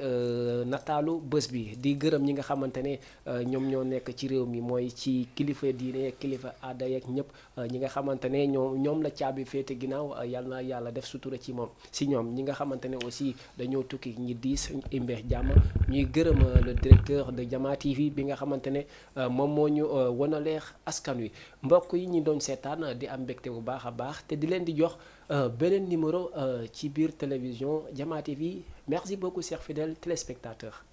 nataalu bés bi di gërëm ñi nga xamante ne ñoom ñoo nekk ci réew mi mooy ci kilifa diine kilifa aada yeeg ñëpp ñi nga xamante ne ñoom la caabi féete ginnaaw yàlla na yàlla def sutura ci moom si ñoom ñi nga xamante ne aussi dañoo tukki ñi diis imbeex jàmm ñuy gërëm le directeur de Jama TV bi nga xamante ne moom moo ñu wanaleex askan wi mbokk yi ñu doon seetaan di am mbégte bu baax a baax te di leen di jox beneen numéro ci biir télévision Jama TV merci beaucoup chers fidèles téléspectateurs